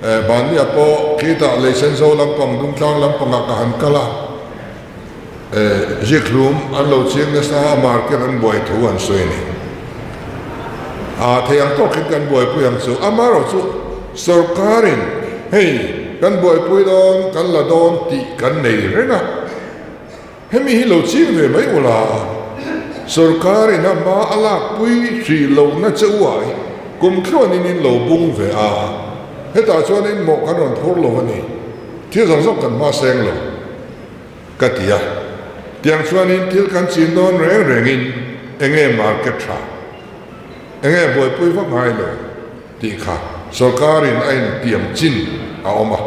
Bania pawh khitah Leisenzo lampang Dungtlang lampangah ka han kal a, Zikhlum an lo ching nasa a, market an buai thu an sawi a ni. A thei ang tawkin kan buaipui ang chu. Amaherawh chu sorkarin hei kan buaipui dawn, kan la dawn tih kan nei reng a, hemi hi lo ching ve mai ula, sorkarin a hma a lakpui hrih lohna che u ah hi kum thluanin in lo bung ve a, hetah chuanin mawh kan rawn phur lo a ni, thil zawng zawng kan hma seng lo. Ka ti a, tiang chuanin thil kan chin dawn reng rengin enge market tha, enge buaipui vak ngai lo tih kha sorkarin a intiam chin a awm a,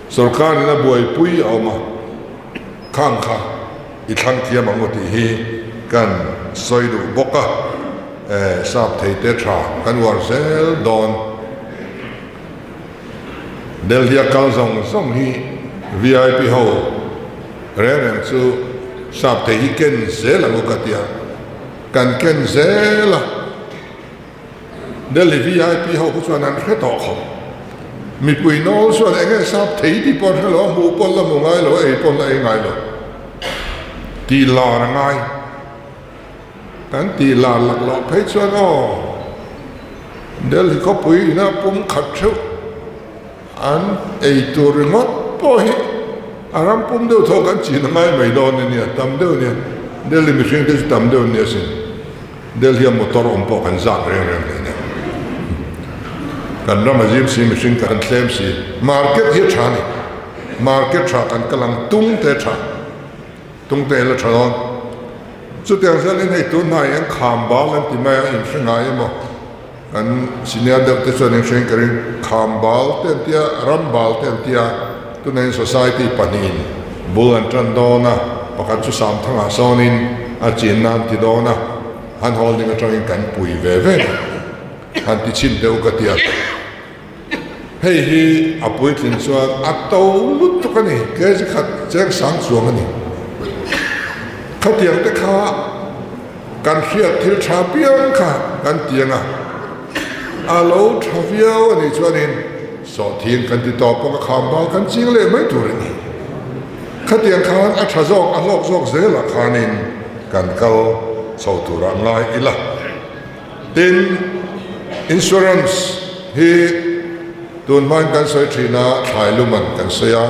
sorkarin a buaipui a awm a, khang kha i thlang thiam ang u tih hi kan sawi duh bawk a, sap thei te tha kan uar zel dawn. Delhi a kal zawng zawng hi vip ho reng reng chu sap thei hi ken zel ang u ka tia, kan ken zel a, Delhi vip ho khu chuan an hre tawh khawp, mipui nawl chuan eng nge sap thei tih pawh an hre lo a, hmuh pawn la hmu ngai lo a, ei pawn la ei ngai lo tih lar a ngai. Kan tih lar lak loh phei chuan aw, Delhi khawpui ina pum khat theuh an ei tur ringawt pawh hi a ram pum deuh tho kan chin a ngai mai dawn a nia, tam deuh nia, Delhi mihring te chu tam deuh nia sin, Delhi a motor awm pawh kan zat reng reng hle nia, kan ram a zim si mihring kan thlem si, market hi a tha a ni, market tha kan kal ang tung te a tha. Tungte la tha dawn. Chutiang zelin hei tun hnai hian kham bal an ti mai a, in hre ngai emaw kan senior deuh te chuan in hre in ka ring. Kham bal te an tia, ram bal te an tia, tunah hian society pahnihin bul an tan dawn a, pakhat chu Samthangah sawnin a chinna an ti dawn a, han holding atangin kan pui ve ve han ti chhin teh u ka ti a. Hei hi a puitlin chuan a to lutuk a ni, kg khat cheng sang chuang a ni. Khatiang te kha kan hriat thil tha piang kha kan ti ang a. A lo tha viau a nih chuanin sawhthing kan ti tawp ang a, khambal kan ching leh mai tur a ni. Khatiang khan a tha zawk, a hlawk zawk zelah khanin kan kal chho turah ngai ila. Tin, insurance hi tun hmain kan sawi thin a, thlai luman kan sawi a,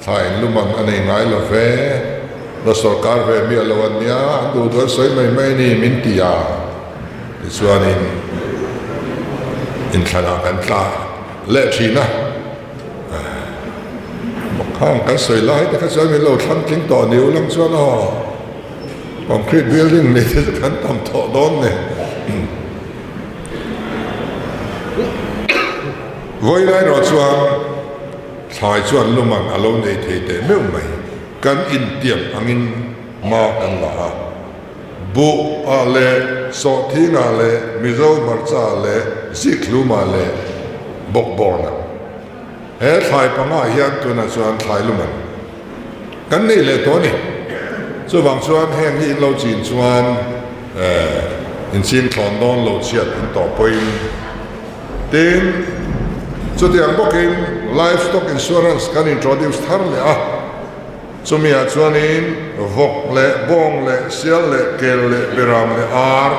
thlai in luman a nei ngai lo ve, la sorkar ve miah lo an nia, an duh duh an sawi mai mai a ni min ti a, tichuanin inthlanah kan tla leh thin a, khang kan sawi lai te kha chuan min lo thlang tling tawh ni ulang chuan aw. Concrete building nei te chu kan tam tawh dawn nen. Vawiin erawh chuan thlai chuan luman a lo nei thei teh meuh mai. Kan intiam angin hma kan la a. Buh ah leh sawhthing ah leh Mizo hmarcha ah leh zikhlum ah leh bawkbawn ah. He thlai pangah hian tunah chuan thlai luman kan nei leh tawh a ni. Chuvang chuan heng hi in lo chin chuan in ching thlawn dawn lo chhiat in tawh pawhin tin chutiang bawkin livestock insurance kan introduce thar leh a, chumiah chuanin vawk leh bawng leh sial leh kel leh beram leh ar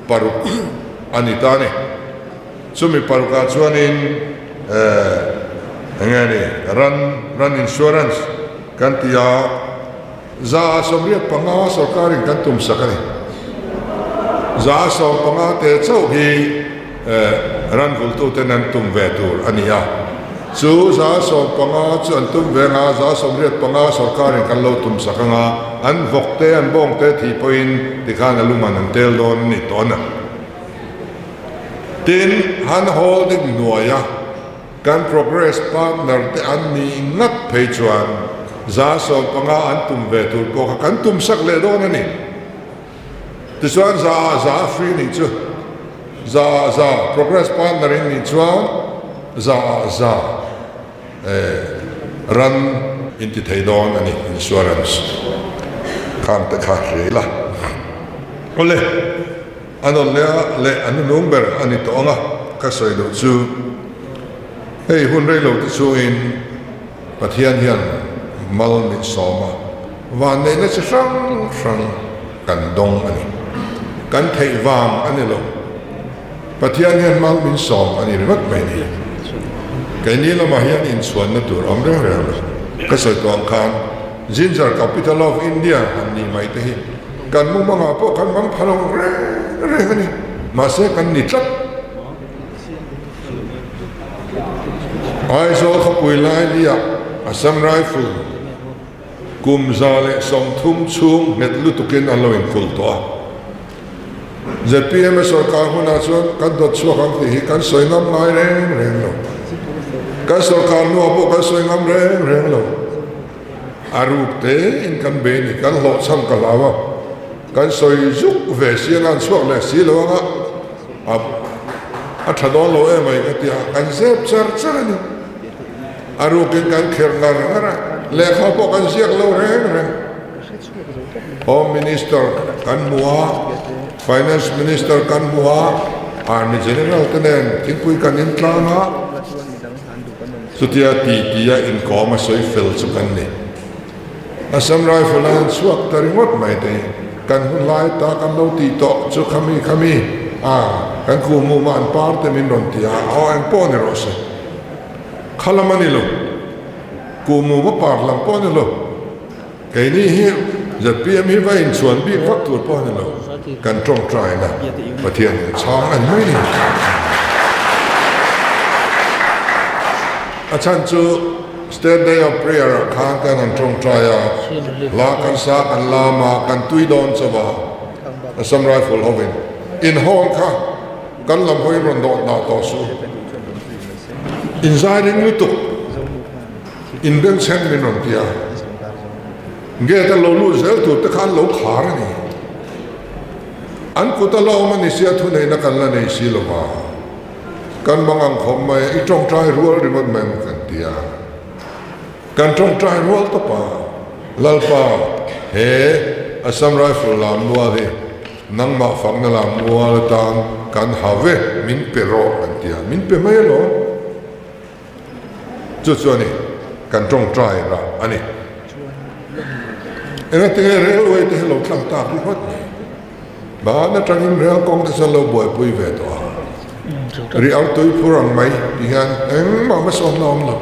paruk a ni ta a ni. Chumi parukah chuanin eng nge ni ran ran insurance kan ti a, 185 sorkarin kan tum sak a ni. 115 te chauh hi ran vultuten an tum ve tur a ni a, chu 115 chu an tum ve anga 185 sorkarin kan lo tum sak anga an vawk te an bawng te thih pawhin tikhan a luman an tel dawn a ni tawn a. Tin, han holding hnuaia kan progress partner te an nih ngat phei chuan 115 an tum ve tur pawh kha kan tum sak leh dawn a ni. Tichuan za ah za a free nih chu, za ah za progress partner in nih chuan za ah za ran in ti thei dawn a ni insurance khang te kha hria ila. Awle. A nawn leh a leh a hnunung ber a ni tawh ang a, ka sawi loh chu hei hun rei lo te chungin Pathian hian mal min sawm a, vanneihna chi hrang hrang kan dawng a ni. Kan theih vang a ni lo, Pathian hian mal min sawm a ni ringawt mai ni. Keini lamah hian inchhuanna tur awm reng reng lo. Ka sawi tawh ang khan Ginger Capital of India han nih mai te hi Kan mumangah pawh kan mang pha lo reng reng a ni. Mahse kan ni tlat. Aizawl khawpui lailiah Assam Rifle kum 130 chhung nghet lutukin an lo inkulh tawh a. Zpm a sorkar hunah chuan kan dawt chhuak ang tih hi kan sawi ngam ngai reng reng lo. Kan sorkar hnuah pawh kan sawi ngam reng reng lo. A ruk tein kan be ni, kan hlawhchham ka hlau a, kan sawi zuk ve si anga an chhuak leh si lo anga a a tha dawn lo em mai ka ti a, kan zep char char a ni. A rukin kan kher ngar ngar a, lehkha pawh kan ziak lo reng reng. Home Minister kan hmu a, Finance Minister kan hmu a, Army General te nen thingpui kan intlang a, Chutia ti tia inkawm a sawi fel chu kan ni. Assam Rifle a han chhuak ta ringawt mai te hi kan hun lai ta kan lo tih tawh chu khami khami a kan kuhmum a an par te min rawn ti a, aw eng pawh ni rawh se. Kha lam a ni lo. Kuhmum a par lam pawh a ni lo. Keini hi zpm hi va inchhuan bik vak tur pawh a ni lo, kan tawngtaina Pathian in chhang a ni mai ni. A chhan chu State Day of Prayer ah khan kan han tawngtai a, hla kan sa kan lam a, kan tui dawn chauh a, Assam Rifle hovin inhawn kha kan lam hawiin rawn dawh dah tawh suh u, inzai ring lutuk. Inbengchheng min rawn ti a, gate a lo lut zel tur te kha an lo khar a ni. An kut a la awm a ni sia thuneihna kan la nei si lo va, kan mang ang khawp mai a, i tawngtai rual ringawt mai maw kan ti a. Kan tawngtai rual tawp a, Lalpa, he Assam Rifle lam mual hi nangmah fakna lam mual atan. Kan hau e, min pe rawh kan ti a, min pe mai alawm. Chu chu a ni, kan tawngtai rah a ni. Engatinge railway te hi lo tlang tak ringawt mai. Ban atangin rel kawng te chuan lo buaipui ve tawh a. Ri au tui phur ang mai ti hian engmah hmasawnna a awm lo.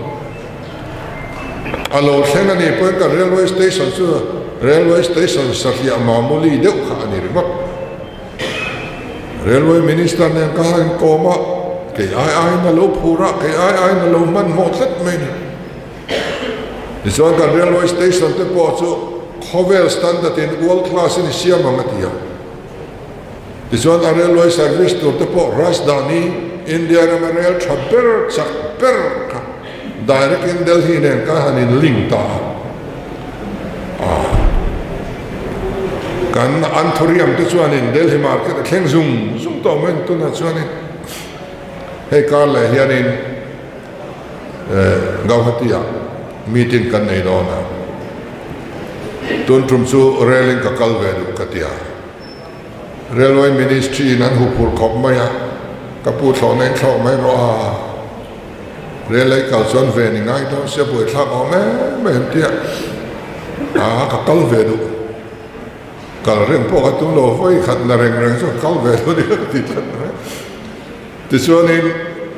A lo thleng a nih pawhin kan railway station chu railway station sahliah mamuli deuh kha a ni ringawt. Railway minister nen ka han inkawm a, kei ai aiin a lo phur a, kei ai aiin a lo hmanhmawh tlat mai a ni. Tichuan kan railway station te pawh chu khawvel standard in world class in i siam ang a ti a. Tichuan a railway service tur te pawh Rajdhani, India rama rail tha ber chak ber kha direct in Delhi nen kha han in link ta a. Kan anthurium te chuanin Delhi market a thleng zung zung tawh mai tunah chuanin hei kar leh hianin Gauhati ah meeting kan nei dawn a, tun tum chu rel in ka kal ve duh ka ti a, Railway Ministry in an huphurh khawp mai a, ka pu thlawhna in thlawh mai rawh a, rel ei kal chuan ve ni ngai dawn sia buaithlak awm em em tia a ka kal ve duh, kal reng pawh ka tum lo vawi khat na reng reng chu ka kal ve duh a ni ka ti tlat mai. Tichuanin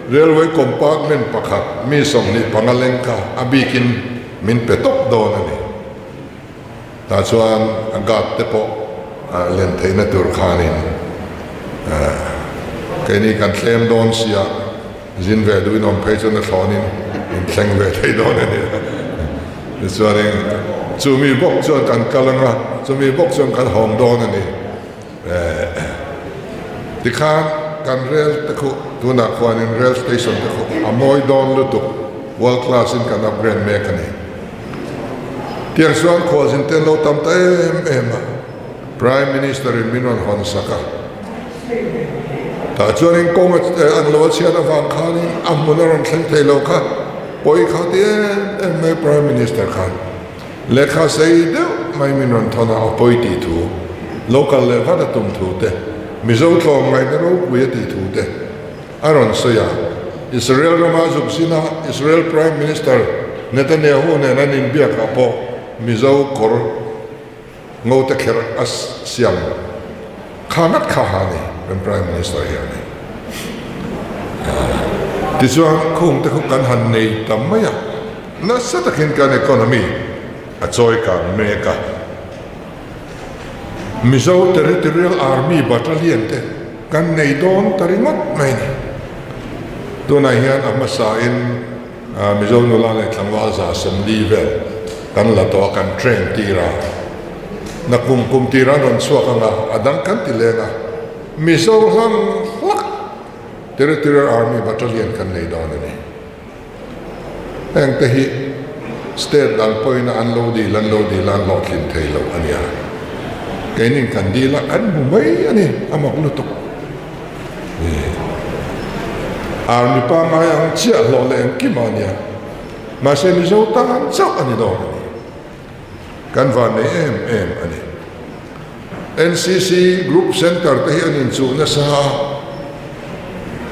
Railway Compartment pakhat mi 25 leng kha a bikin min pe tawp dawn a ni. Tah chuan a guard te pawh len theihna tur khanin keini kan thlem dawn sia, zin ve duhin awm phei chuan a thlawnin in thleng ve thei dawn a ni. Tichuanin chumi bawk chuan kan kal ang a, chumi bawk chuan kan hawng dawn a ni. Tikhan kan rel te khu tunah khuanin rail station te khu a mawi dawn lutuk world class in kan upgrade mek a ni. Tiang chuan khualzin te an lo tam ta em em a, Prime Minister in min rawn hawn sak a. Tah chuanin kawng an lo a chhiat avang khanin a hmun a rawn thleng thei lo kha pawi kha ti em em mai Prime Minister khan. Lehkha sei deuh mai min rawn thawn a, a pawi tih thu, lo kal leh vat a tum thu te, Mizo tlawmngaihna ropui a tih thu te a rawn sawi a. Israel rama zuk zina Israel Prime Minister Netanyahu nen an inbiakah pawh Mizo kawr ngo te kher a siam kha ngat kha ha ni kan Prime Minister hian ni. Tichuan khung te khu kan han nei ta mai a, nasa takin kan economy a chawi kang mek a. Mizo Territorial Army Battalion te kan nei dawn ta ringawt mai ni. Tunah hian a hmasain Mizo nula leh tlangval 140 vel kan la tawh a, kan train tir a. Nakum kum tir an rawn chhuak ang a, a dang kan ti leng a. Mizo hlang hlak Territorial Army Battalion kan nei dawn a ni. Heng te hi state dang pawhin an lo dil an lo dil a, an hlawhtlin thei lo a nia. Keinin kan dil a, kan hmu mai a ni, a mak lutuk. Army pangngai ang chiah hlawh leh engkim a nia. Mahse Mizo tan chauh a ni dawn a ni. Kan van nei em em a ni. NCC Group Centre te hi an inchuh nasa a,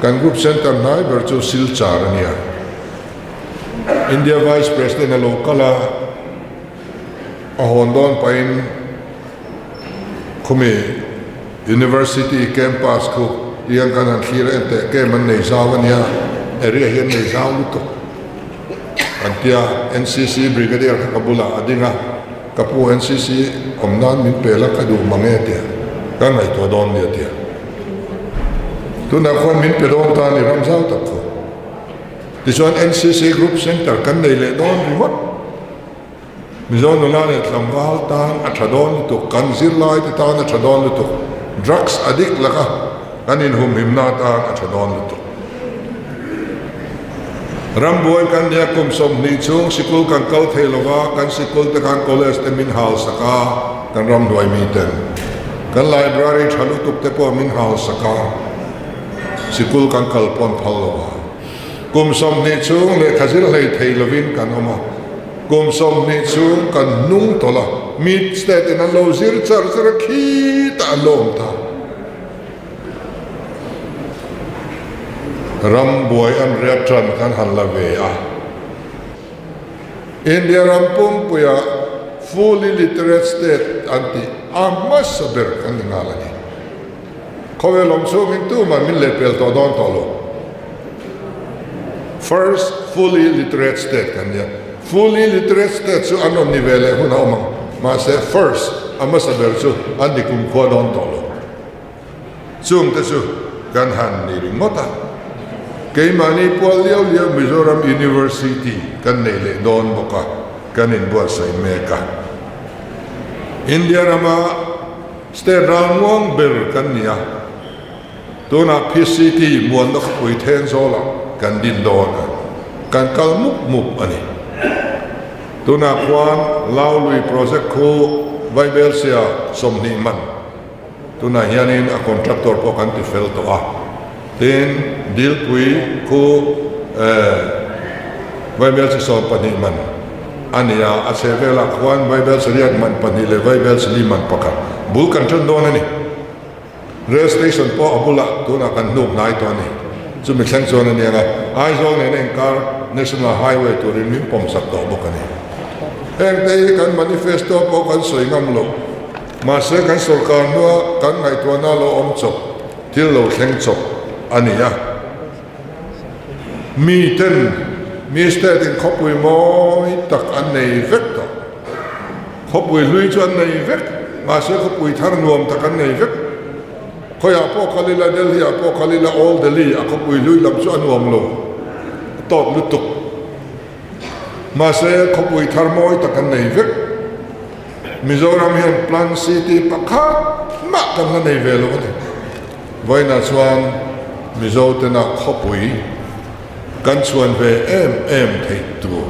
kan Group Centre hnai ber chu Silchar a nia. India Vice President a lo kal a, a hawn dawn pahin Khumi University campus khu tiang kan han thlir a enteh camp an nei zau a nia, area hi an nei zau lutuk an tia NCC Brigadier kha ka bulah a ding a, ka pu NCC awm nan min pel a ka duh mang e tia ka ngaihtuah dawn nia tia tunah khuan min pe dawn ta a ni ram zau tak khu tichuan NCC Group Centre kan nei leh dawn ringawt. Mizo nula leh tlangval tan a tha dawn lutuk, kan zirlai te tan a tha dawn lutuk, drugs addict laka kan inhumhimna atan a tha dawn lutuk. Rambuai kan nia kum 20 chhung sikul kan kal thei lova, kan sikul te khan college te min hal sak a, kan ramhnuai mi ten kan library tha lutuk te pawh min hal sak a, sikul kan kal pawn phal lova. Kum 20 chhung lehkha zir hlei thei lovin kan awm a. Kum 20 chhung kan hnung tawlh a, mi state in an lo zir char char a, khitah an lo awm ta. Ram buai an riat ṭan kan han la ve a. India ram pumpuia fully literate state an tih a hmasa ber kan ni nghal a ni. Khawvel awm chhungin tuman min lehpel tawh dawn tawh lo. First fully literate state kan nia. Fully literate state chu an rawn ni ve leh hun a awm ang. Mahse first a hmasa ber chu an ni kumkhua dawn tawh lo. Chungte chu kan han ni ringawt a. Keimahni pual liau liau Mizoram University kan nei leh dawn bawk a, kan inbuatsaih mek a. India rama State ralmuang ber kan ni a, tunah PCT muanna khawpui Thenzawlah kan din dawn a, kan kal mup mup a ni. Tunah khuan Laului project khu Vaibelsia 20 man tunah hianin a contractor pawh kan ti fel tawh a, tin Dilpui khu Vaibelsi 12 man a ni a, a chheh velah khuan Vaibelsi riat man pahnih leh Vaibelsi li man pakhat bul kan ṭan dawn a ni. Rail station pawh a bulah tunah kan hnuk hnai tawh a ni. Chumi thleng chuan a nia nga, Aizawl nena inkar National Highway turin min pawmsak tawh bawk a ni. Hengte hi kan manifesto pawh kan sawi ngam lo, mahse kan sorkar hnua kan ngaihtuahna lo awm chawp, thil lo thleng chawp a ni a. Mi ten mi state in khawpui mawi tak an nei vek tawh. Khawpui hlui chu an nei vek, mahse khawpui thar nuam tak an nei vek. Khawiah pawh kal ila, Delhi ah pawh kal ila, Old Delhi a khawpui hlui lam chu a nuam lo, a tawp lutuk. Mahse khawpui thar mawi tak an nei vek. Mizoram hian Plan City pakhat mah kan la nei ve lo a ni. Vawiinah chuan Mizo tena khawpui kan chhuan ve em em theih tur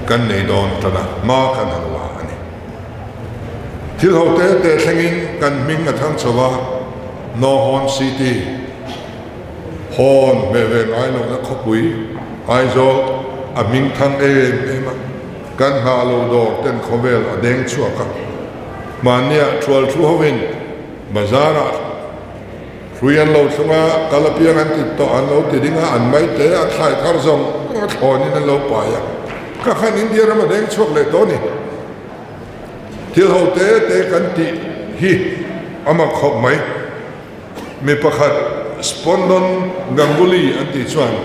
kan nei dawn tan a, hma kan han la a ni. Thil ho te te thlengin kan hming a thang chho a, Nawhawn City, Hawn hmeh ve ngai lohna khawpui Aizawl a hming thang em em a, kan nghah lo dawr ten khawvel a deng chhuak a, mahnia thual thu hovin Bazar-ah hrui an lo thlung a, kal apiang an ti tawh, an lo ti ding a, an mai te a thlai thar zawng zawng a thlawnin an lo pai a, ka khan India ram a deng chhuak leh tawh a ni. Thil ho te te kan tih hi a mak khawp mai. Mi pakhat Spondon Ganguly an tih chuan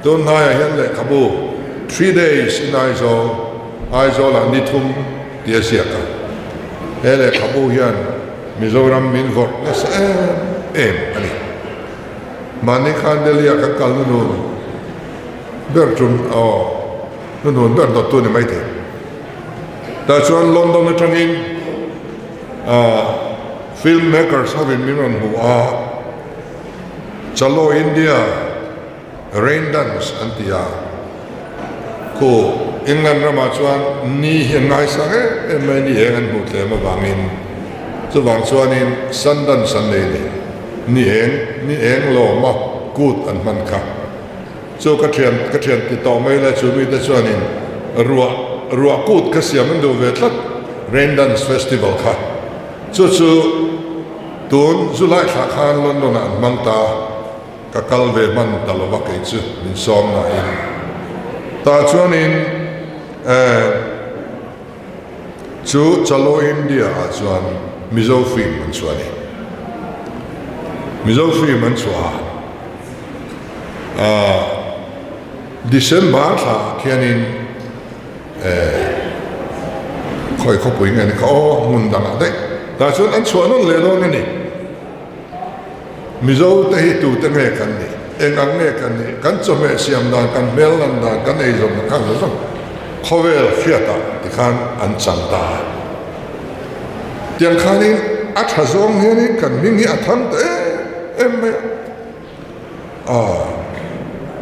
tun hnaiah hian lehkhabu Three Days in Aizawl, Aizawlah ni thum tih a ziak a. He lehkhabu hian Mizoram min vawrh nasa em em a ni. Mahni khan Delhi-ah kan kal hnunun ber tum, aw, hnunun ber dawttu ni maithei. Tah chuan London atangin film makers hovin min rawn hmu a, Chalo India Rain Dance an ti a, khu England ramah chuan ni hi an ngaisang em em mai ni eng an hmuh tlem avangin chuvang chuanin Sun Dance an nei leh ni eng ni eng lawma kut an hman kha. Chu ka thian ka thian ti tawh mai la chu mite chuanin ruah ruah kut kha siam an duh ve tlat Rain Dance Festival kha. Chu chu tun July thlah khan London ah an hmang ta ka kal ve hman ta lova kei chu min sawm nain tah chuanin eh Chu Chalo India ah chuan Mizo film an chhuah a ni. Mizo film an chhuah a, ah December thla ah khianin eh khawi khawpui nge ni kha aw hmun dangah daih tah chuan an chhuah nawn leh dawn a ni. Mizo te hi tute nge kan nih? Eng ang nge kan nih? Kan chawhmeh siam dan, kan hmel lan dan, kan eizawnna kha zawng zawng khawvel hriatah tikhan an chang ta a. Tiang khanin a tha zawng hianin kan hming hi a thang ta em em mai a. Aw,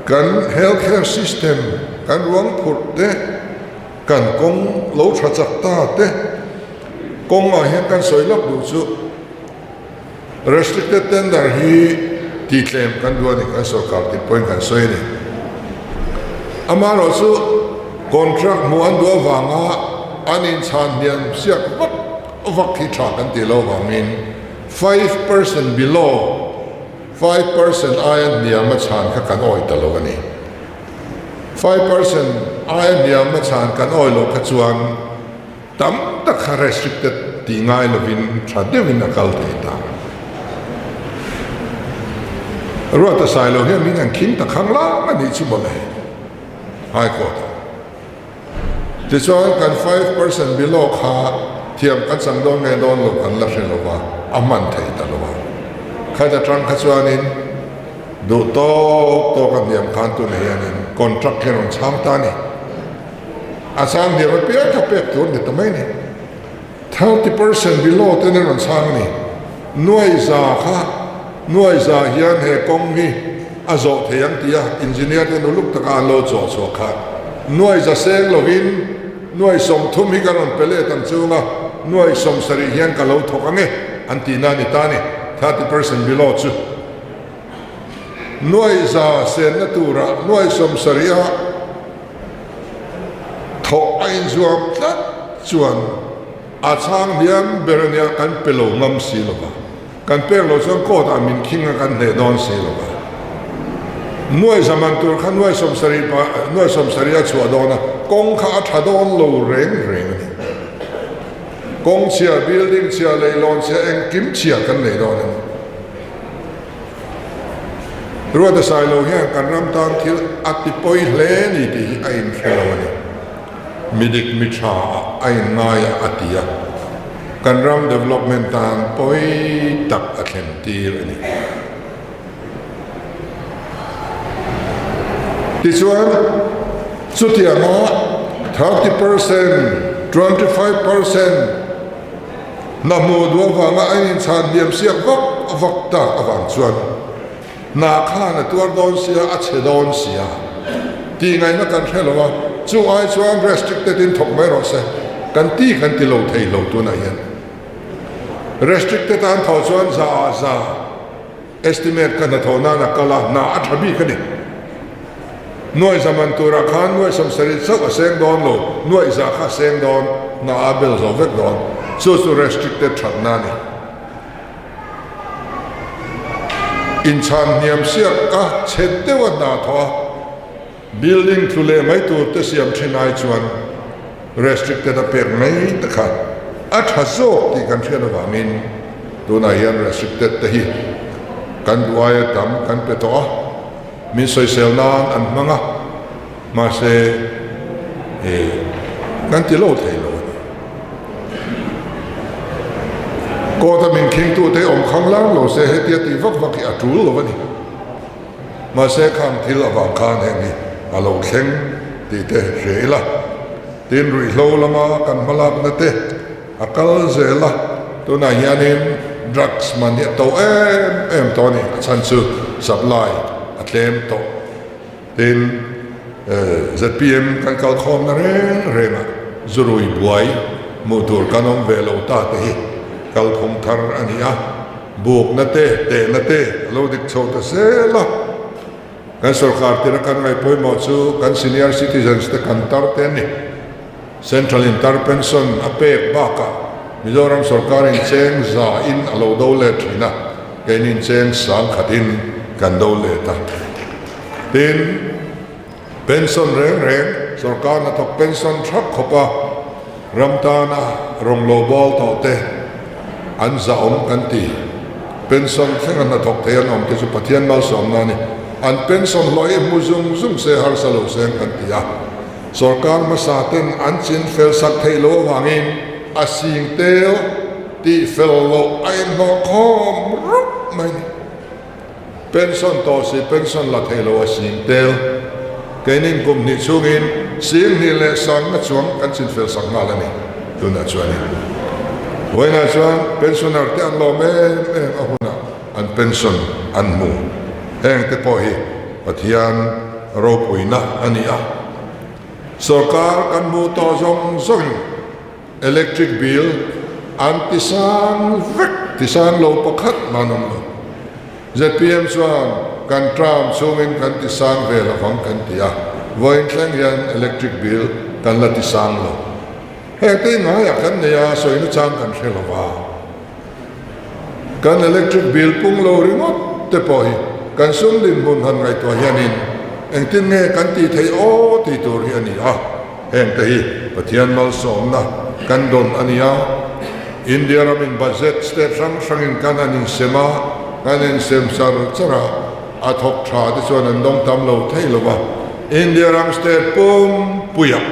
kan health care system, kan ruang phurh te, kan kawng lo tha chak ta te, kawngah hian kan sawi lawk duh chu, Restricted tender hi tihtlem kan duh a ni, kan sorkar tih pawhin kan sawi a ni. Amaherawhchu contract hmuh an duh avanga an inchhan hniam siak vak vak hi tha kan tih loh avangin 5% below. 5% aia hniam a chhan kha kan awih ta lo a ni. 5% aia hniam a chhan kan awih loh kha chuan tam tak kha restricted tih ngai lovin tha deuhin a kal thei ta. Ruata Sailo hian min han khing ta khang lang a nih chu mawle High Court ah. Tichuan kan 5% below kha thiam kan chang dawn nge dawn lo kan la hre lo va, a hman thei ta lo a. Khat atang kha chuanin duh tawk tawk a hniam khan tunah hianin contract hi a rawn chhang ta a ni. A chhang hniam apiang kha pek tur ni ta mai a ni. 30% below ten a rawn chhang a ni. Nuai za kha, nuai za hian he kawng hi a zawh thei ang tih a engineer ten uluk taka an lo chawh chhuah kha nuai za seng lovin nuai 30 hi ka rawn pe let ang chunga nuai 70 hian ka lo thawk ang e an tihna a ni ta a ni. 30% below chu nuai za senna turah nuai 70 a Thawh a inzuam tlat chuan a chhang hliam ber a nia, kan pe lo ngam si lo va, kan pek loh chuan court ah min khing a kan hneh dawn si lo va. Nuai zaman tur kha nuai 70 pa nuai 70 a chhuah dawn a, kawng kha a tha dawn lo reng reng a ni. Kawng chhia, building chhia, leilawn chhia, engkim chhia kan nei dawn a ni. Ruata Sailo hian kan ram tan thil a ti pawi hle ni tih hi a inhre lo a ni. Mi dik mi tha ah a inngai a a ti a, kan ram development tan pawi tak a thlen tir a ni. Tichuan, chutianga 30%, 25%, Hna hmuh duh avanga a inchhan hniam siak vak vak tak avang chuan hna khan a tuar dawn sia, a chhe dawn sia tih ngaihna kan hre lo a, chu ai chuan restricted in thawk mai rawh se kan ti kan ti lo thei lo tunah hian restricted a an thawh chuan za ah za Estimate ka hnathawh nan a kal a, hna a tha bik a ni. Nuaih za man turah khan nuaih 70 chauh a seng dawn lo, nuaih za kha a seng dawn, hna a bel zo vek dawn. Chu chu restricted thatna a ni. Inchhan hniam siak a chhe deuh a hna thawh a. Building tlu leh mai tur te siam thin ai chuan restricted a pek mai te kha a tha zawk tih kan hriat avangin tunah hian restricted te hi kan duh aia tam kan pe tawh a, min sawisel nan an hmang a, mahse kan ti lo thei lo a ni. Court a min khingtute awm khang lang lo se hetia tih vak vak hi a tul lo a ni. Mahse khang thil avang khan heng hi a lo thleng tih te hria ila, tin ruihhlo lama kan hmalakna te a kal zel a, tunah hianin drugs man hi a to em em tawh a ni, a chhan chu supply a tlem tawh. Tin, zpm kan kalkhawmna reng rengah zurui buai hmuh tur kan awm ve lo ta te hi kalphung thar a ni a. Bukna te, tehna te a lo dik chho ta zel a. Kan sorkar tira kan ngaih pawimawh chu kan senior citizens te kan tar te an ni. Central in tar pension a pek bakah Mizoram sorkar in cheng za in a lo do let thin a, keini in cheng sang khat in kan do let a. Tin, Pension reng reng, sorkar hnathawk pension thap khawp a ram tana rawn lo bawl tawh te an zahawm kan ti. Pension thlenga hnathawk thei an awm te chu Pathian malsawmna a ni. An pension hlawh hi hmu zung zung se harsa lo seng kan ti a. Sorkar hmasa ten an chin fel sak theih loh avangin a sing tel tih fel loh a inhlawh khawm rup mai a ni. Pension tawh si pension la thei lo a sing tel. Keinin kum hnih chhungin sing hnih leh sangna chuang kan chinfel sak nghal a ni. Tunah chuanin vawiinah chuan pensioner te an lawm em em a hunah an pension an hmu. Heng te pawh hi Pathian ropuina a ni a. Sorkar kan hmuh tawh zawng zawngin Electric bill an ti sang vek, ti sang lo pakhat man awm lo. Zpm chuan kan term chhungin kan ti sang ve lo vang kan ti a, vawiin thleng hian electric bill kan la ti sang lo. Heng te ngaiah kan nei a, sawina chang kan hre lo va. Kan electric bill pung lo ringawt. te pawh hi kan sum dinhmun han ngaihtuah hianin engtin nge kan tih theih aw tih tur hi a ni a. Heng te hi Pathian malsawmna kan dawn a ni a. India ramin budget state hrang hrangin kan han insem a, kan insem char char a, a thawk tha te chuan an dawng tam lo thei lo va. India ram state pumpuiah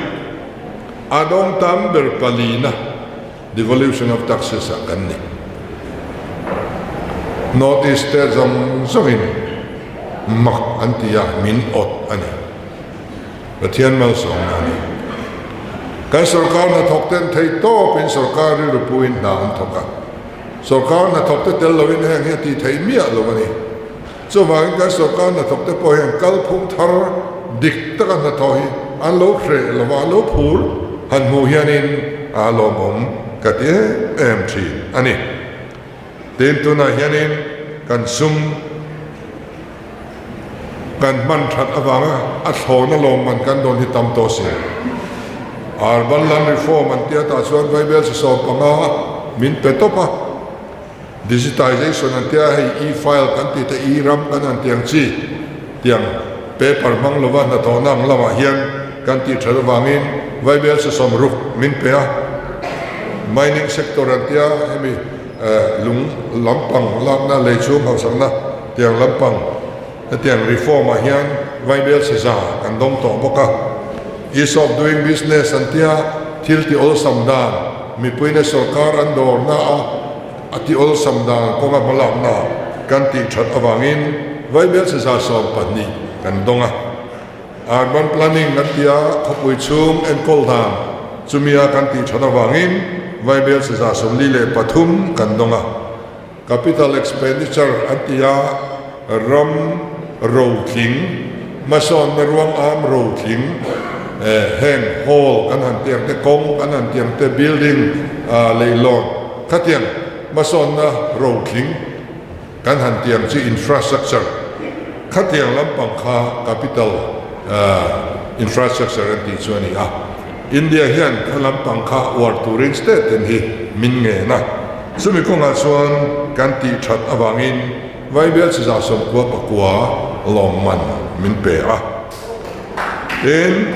a dawng tam ber palina devolution of taxes ah kan ni. North East state zawng zawngin mak an ti a, min awt a ni. Pathian malsawmna a ni. Kan sorkar hnathawk ten thei tawpin sorkar rilru puin hna an thawk a. Sorkar hnathawk te tel loin heng hi a tih theih miah lo a ni. Chuvangin kan sorkar hnathawk te pawh hian kalphung thar dik taka hnathawh hi an lo hreh lo va, an lo phur han hmuh hianin a lawmawm ka ti em em thin a ni. Tin, tunah hianin kan sum kan hman that avanga a thlawna lawmman kan dawn hi tam tawh si. Urban Land Reform an tia tah chuan Vaibel 15 min pe tawp a, Digitization an tia hei e-file kan tih te e-ram kan han tiang chi tiang paper hmang lova hnathawhna ang lamah hian kan tih that avangin Vaibel 60 min pe a. Mining sector an tia hemi lung lampang lakna lei chhung hausakna tiang lampang hetiang reform ah hian Vaibel 100 kan dawng tawh bawk a. Ease of doing business an tia thil ti awlsam dan Mipuina sorkar an dawrna a a ti awlsam dan kawnga hmalakna kan tih that avangin Vaibel 120 kan dawng a. Urban Planning kan ti a, khawpui chhung enkawl dan chumia kan tih that avangin Vaibel 43 kan dawng a. Capital Expenditure an ti a, ram rotling, hmasawnna ruang am rotling, heng hall kan han tiang te, kawng kan han tiang te, building leihlawn khatiang hmasawnna rotling kan han tiang chi infrastructure khatiang lampang kha capital infrastructure an tih chu a ni a. India hian kha lampang kha uar turin state ten hi min ngen a, chumi kawngah chuan kan tih that avangin Vaibel 99 lawmman min pe a. Tin,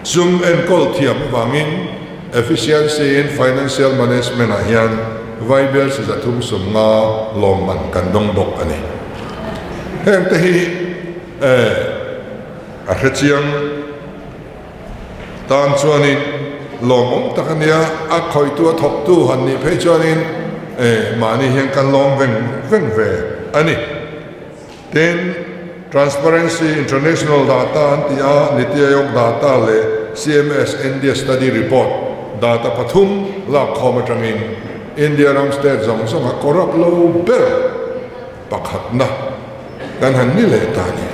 sum enkawl thiam avangin Efficiency in Financial Management ah hian Vaibel 350 lawmman kan dawng bawk a ni. Heng te hi a hrechiang. Tan chuanin lawmawm tak a nia, a khawihtu a thawktu han nih phei chuanin mahni hian kan lawm veng veng ve a ni. Tin, Transparency International data an ti a, Niti Aayog data leh CMS India Study Report data pathum lakkhawm atangin India ram state zawng zawng a corrupt lo ber Pakhatna kan han ni leh ta a ni.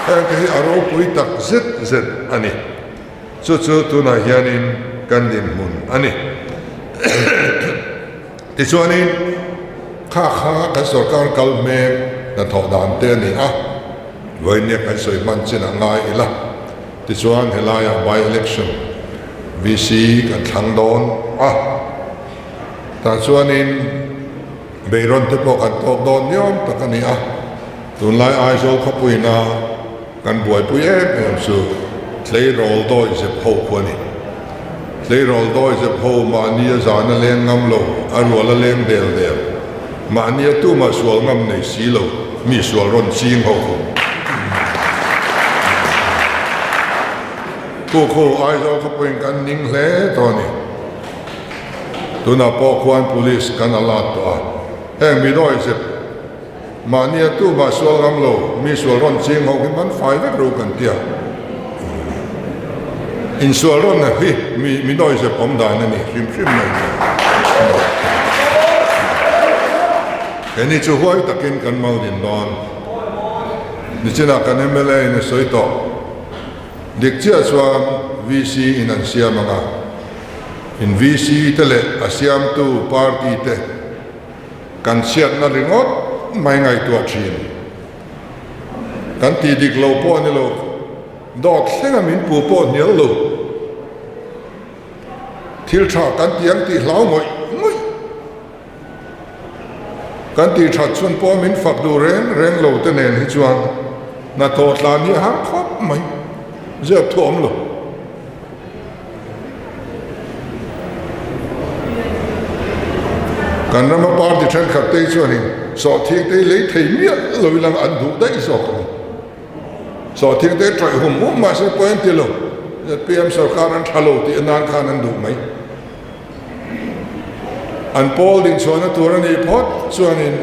Heng te hi a ropui tak zet zet a ni. Chu chu tunah hianin kan dinhmun a ni. Tichuanin kha kha kan sorkar kal hmek hnathawh dan te a ni a, vawinia kan sawi hman chin a ngai ila. Tichuan helaiah by election VC kan thlang dawn a. Tah chuanin beirawn te pawh kan tawk dawn niawm tak a ni a, tunlai Aizawl khawpuina kan buaipui em em chu tleirawl dawi zep ho khu a ni. Tleirawl dawi zep ho mahni a zan a leng ngam lo, a rual a leng del del, mahni a tumah sual ngam nei si lo, mi sual rawn ching ho khu. Khu khu Aizawl khawpuiin kan ning hle tawh a ni. Tunah pawh khuan police kan alert tawh a, heng mi dawi zep mahnia tumah sual ngam lo, mi sual rawn ching ho hi man fai vek ru kan tia. Insual rawn hi mi mi dawi zep awm dan a ni hrim hrim mai ni. Keini chu huai takin kan mal din dawn. Nichinah kan mla in a sawi tawh. Dik chiah chuan VC in an siam ang a. In VC te leh a siamtu party te kan chhiatna ringawt mai ngaihtuah thin. Kan tih dik lo pawh a ni lo, dawt thlenga min pu pawh hnial lo. Thil tha kan ti ang tih hlau ngawih ngawih. Kan tih that chhun pawh min fak duh reng reng lo te nen hi chuan hnathawh tlan hi a har khawp mai. Zep thu awm lo. Kan rama party thenkhat te hi chuanin sawhthing te hi lei thei miah lo ilang an duh daih zawk a ni. Sawhthing te tawih hum hum mahse pawi an ti lo. ZPM sorkar an tha lo tih nan khan an duh mai. An pawl dinchhuahna tur a nih phawt chuanin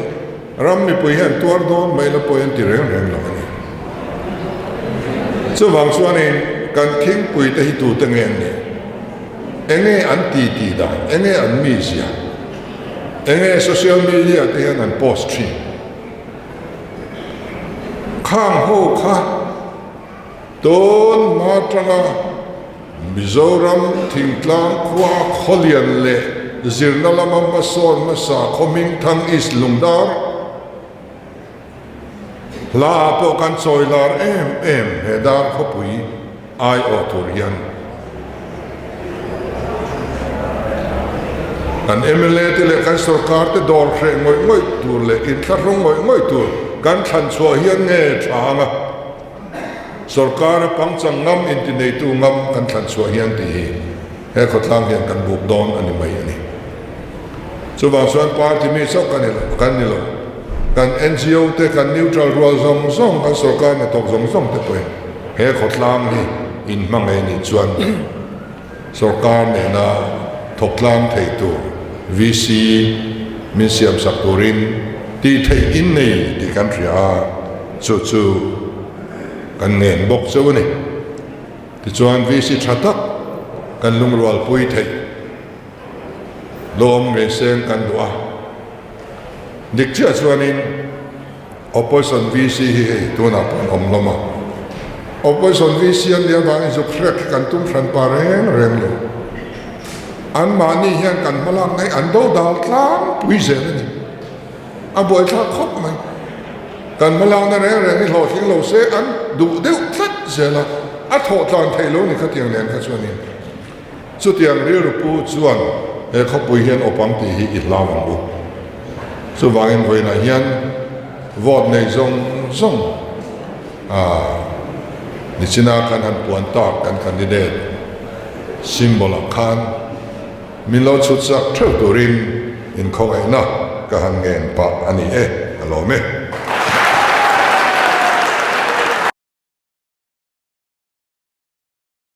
ram mipui hi an tuar dawn mai la pawi an ti reng reng lo a ni. Chuvang chuanin kan khingpui te hi tute nge an nih? Enge an ti ti dan? Enge an mizia? Enge social media te hian an post thin? Khang ho kha tun hma tanga Mizoram thingtlang khua khawlian leh zirna lama hmasawn hmasa Khawhmingthang East Lungdar hla ah pawh kan chawi lar em em he dar khawpui aiawh tur hian kan mla te leh kan sorkar te dawr hreh ngawih ngawih tur leh inthlahrung ngawih ngawih tur kan thlan chhuah hian nge tha anga Sorkara pangchang ngam intineitu ngam kan thlan chhuah hian tih hi he khawtlang hian kan buk dawn a ni mai a ni. Chuvang chuan party mi chauh kan ni kan ni lo. Kan NGO te, kan neutral rual zawng zawng, kan sorkar hnathawk zawng zawng te pawhin he khawtlang hi inhmangaih nih chuan sorkar nena thawktlang thei tur VC min siamsak turin tih theih in nei tih kan hria a, chu chu kan ngen bawk chauh a ni. Tichuan VC tha tak kan lungrualpui theih. Lawm ngei seng kan duh a, dik chiah chuanin Opposition VC hi hei tunah pawh an awm hlawm a, Opposition VC an nih avangin zuk hrek hi kan tum hran pa reng reng lo. Anmahni hian kan hmalak na hi an do dal tlangpui zel a ni. A buaithlak khawp mai. Kan hmalakna reng reng hi hlawhtling lo se an duh deuh tlat zel a, a thawh tlan theih lo ni khatiang nen kha chuanin. Chutiang rilru pu chuan he khawpui hian awp ang tih hi i hlau ang u. Chuvangin vawiinah hian vote nei zawng zawng a nichina kan han puan tak kan candidate symbol ah khan min lo chhut chak theuh turin inkhawngaihna ka han ngen pah a ni e, ka lawm e.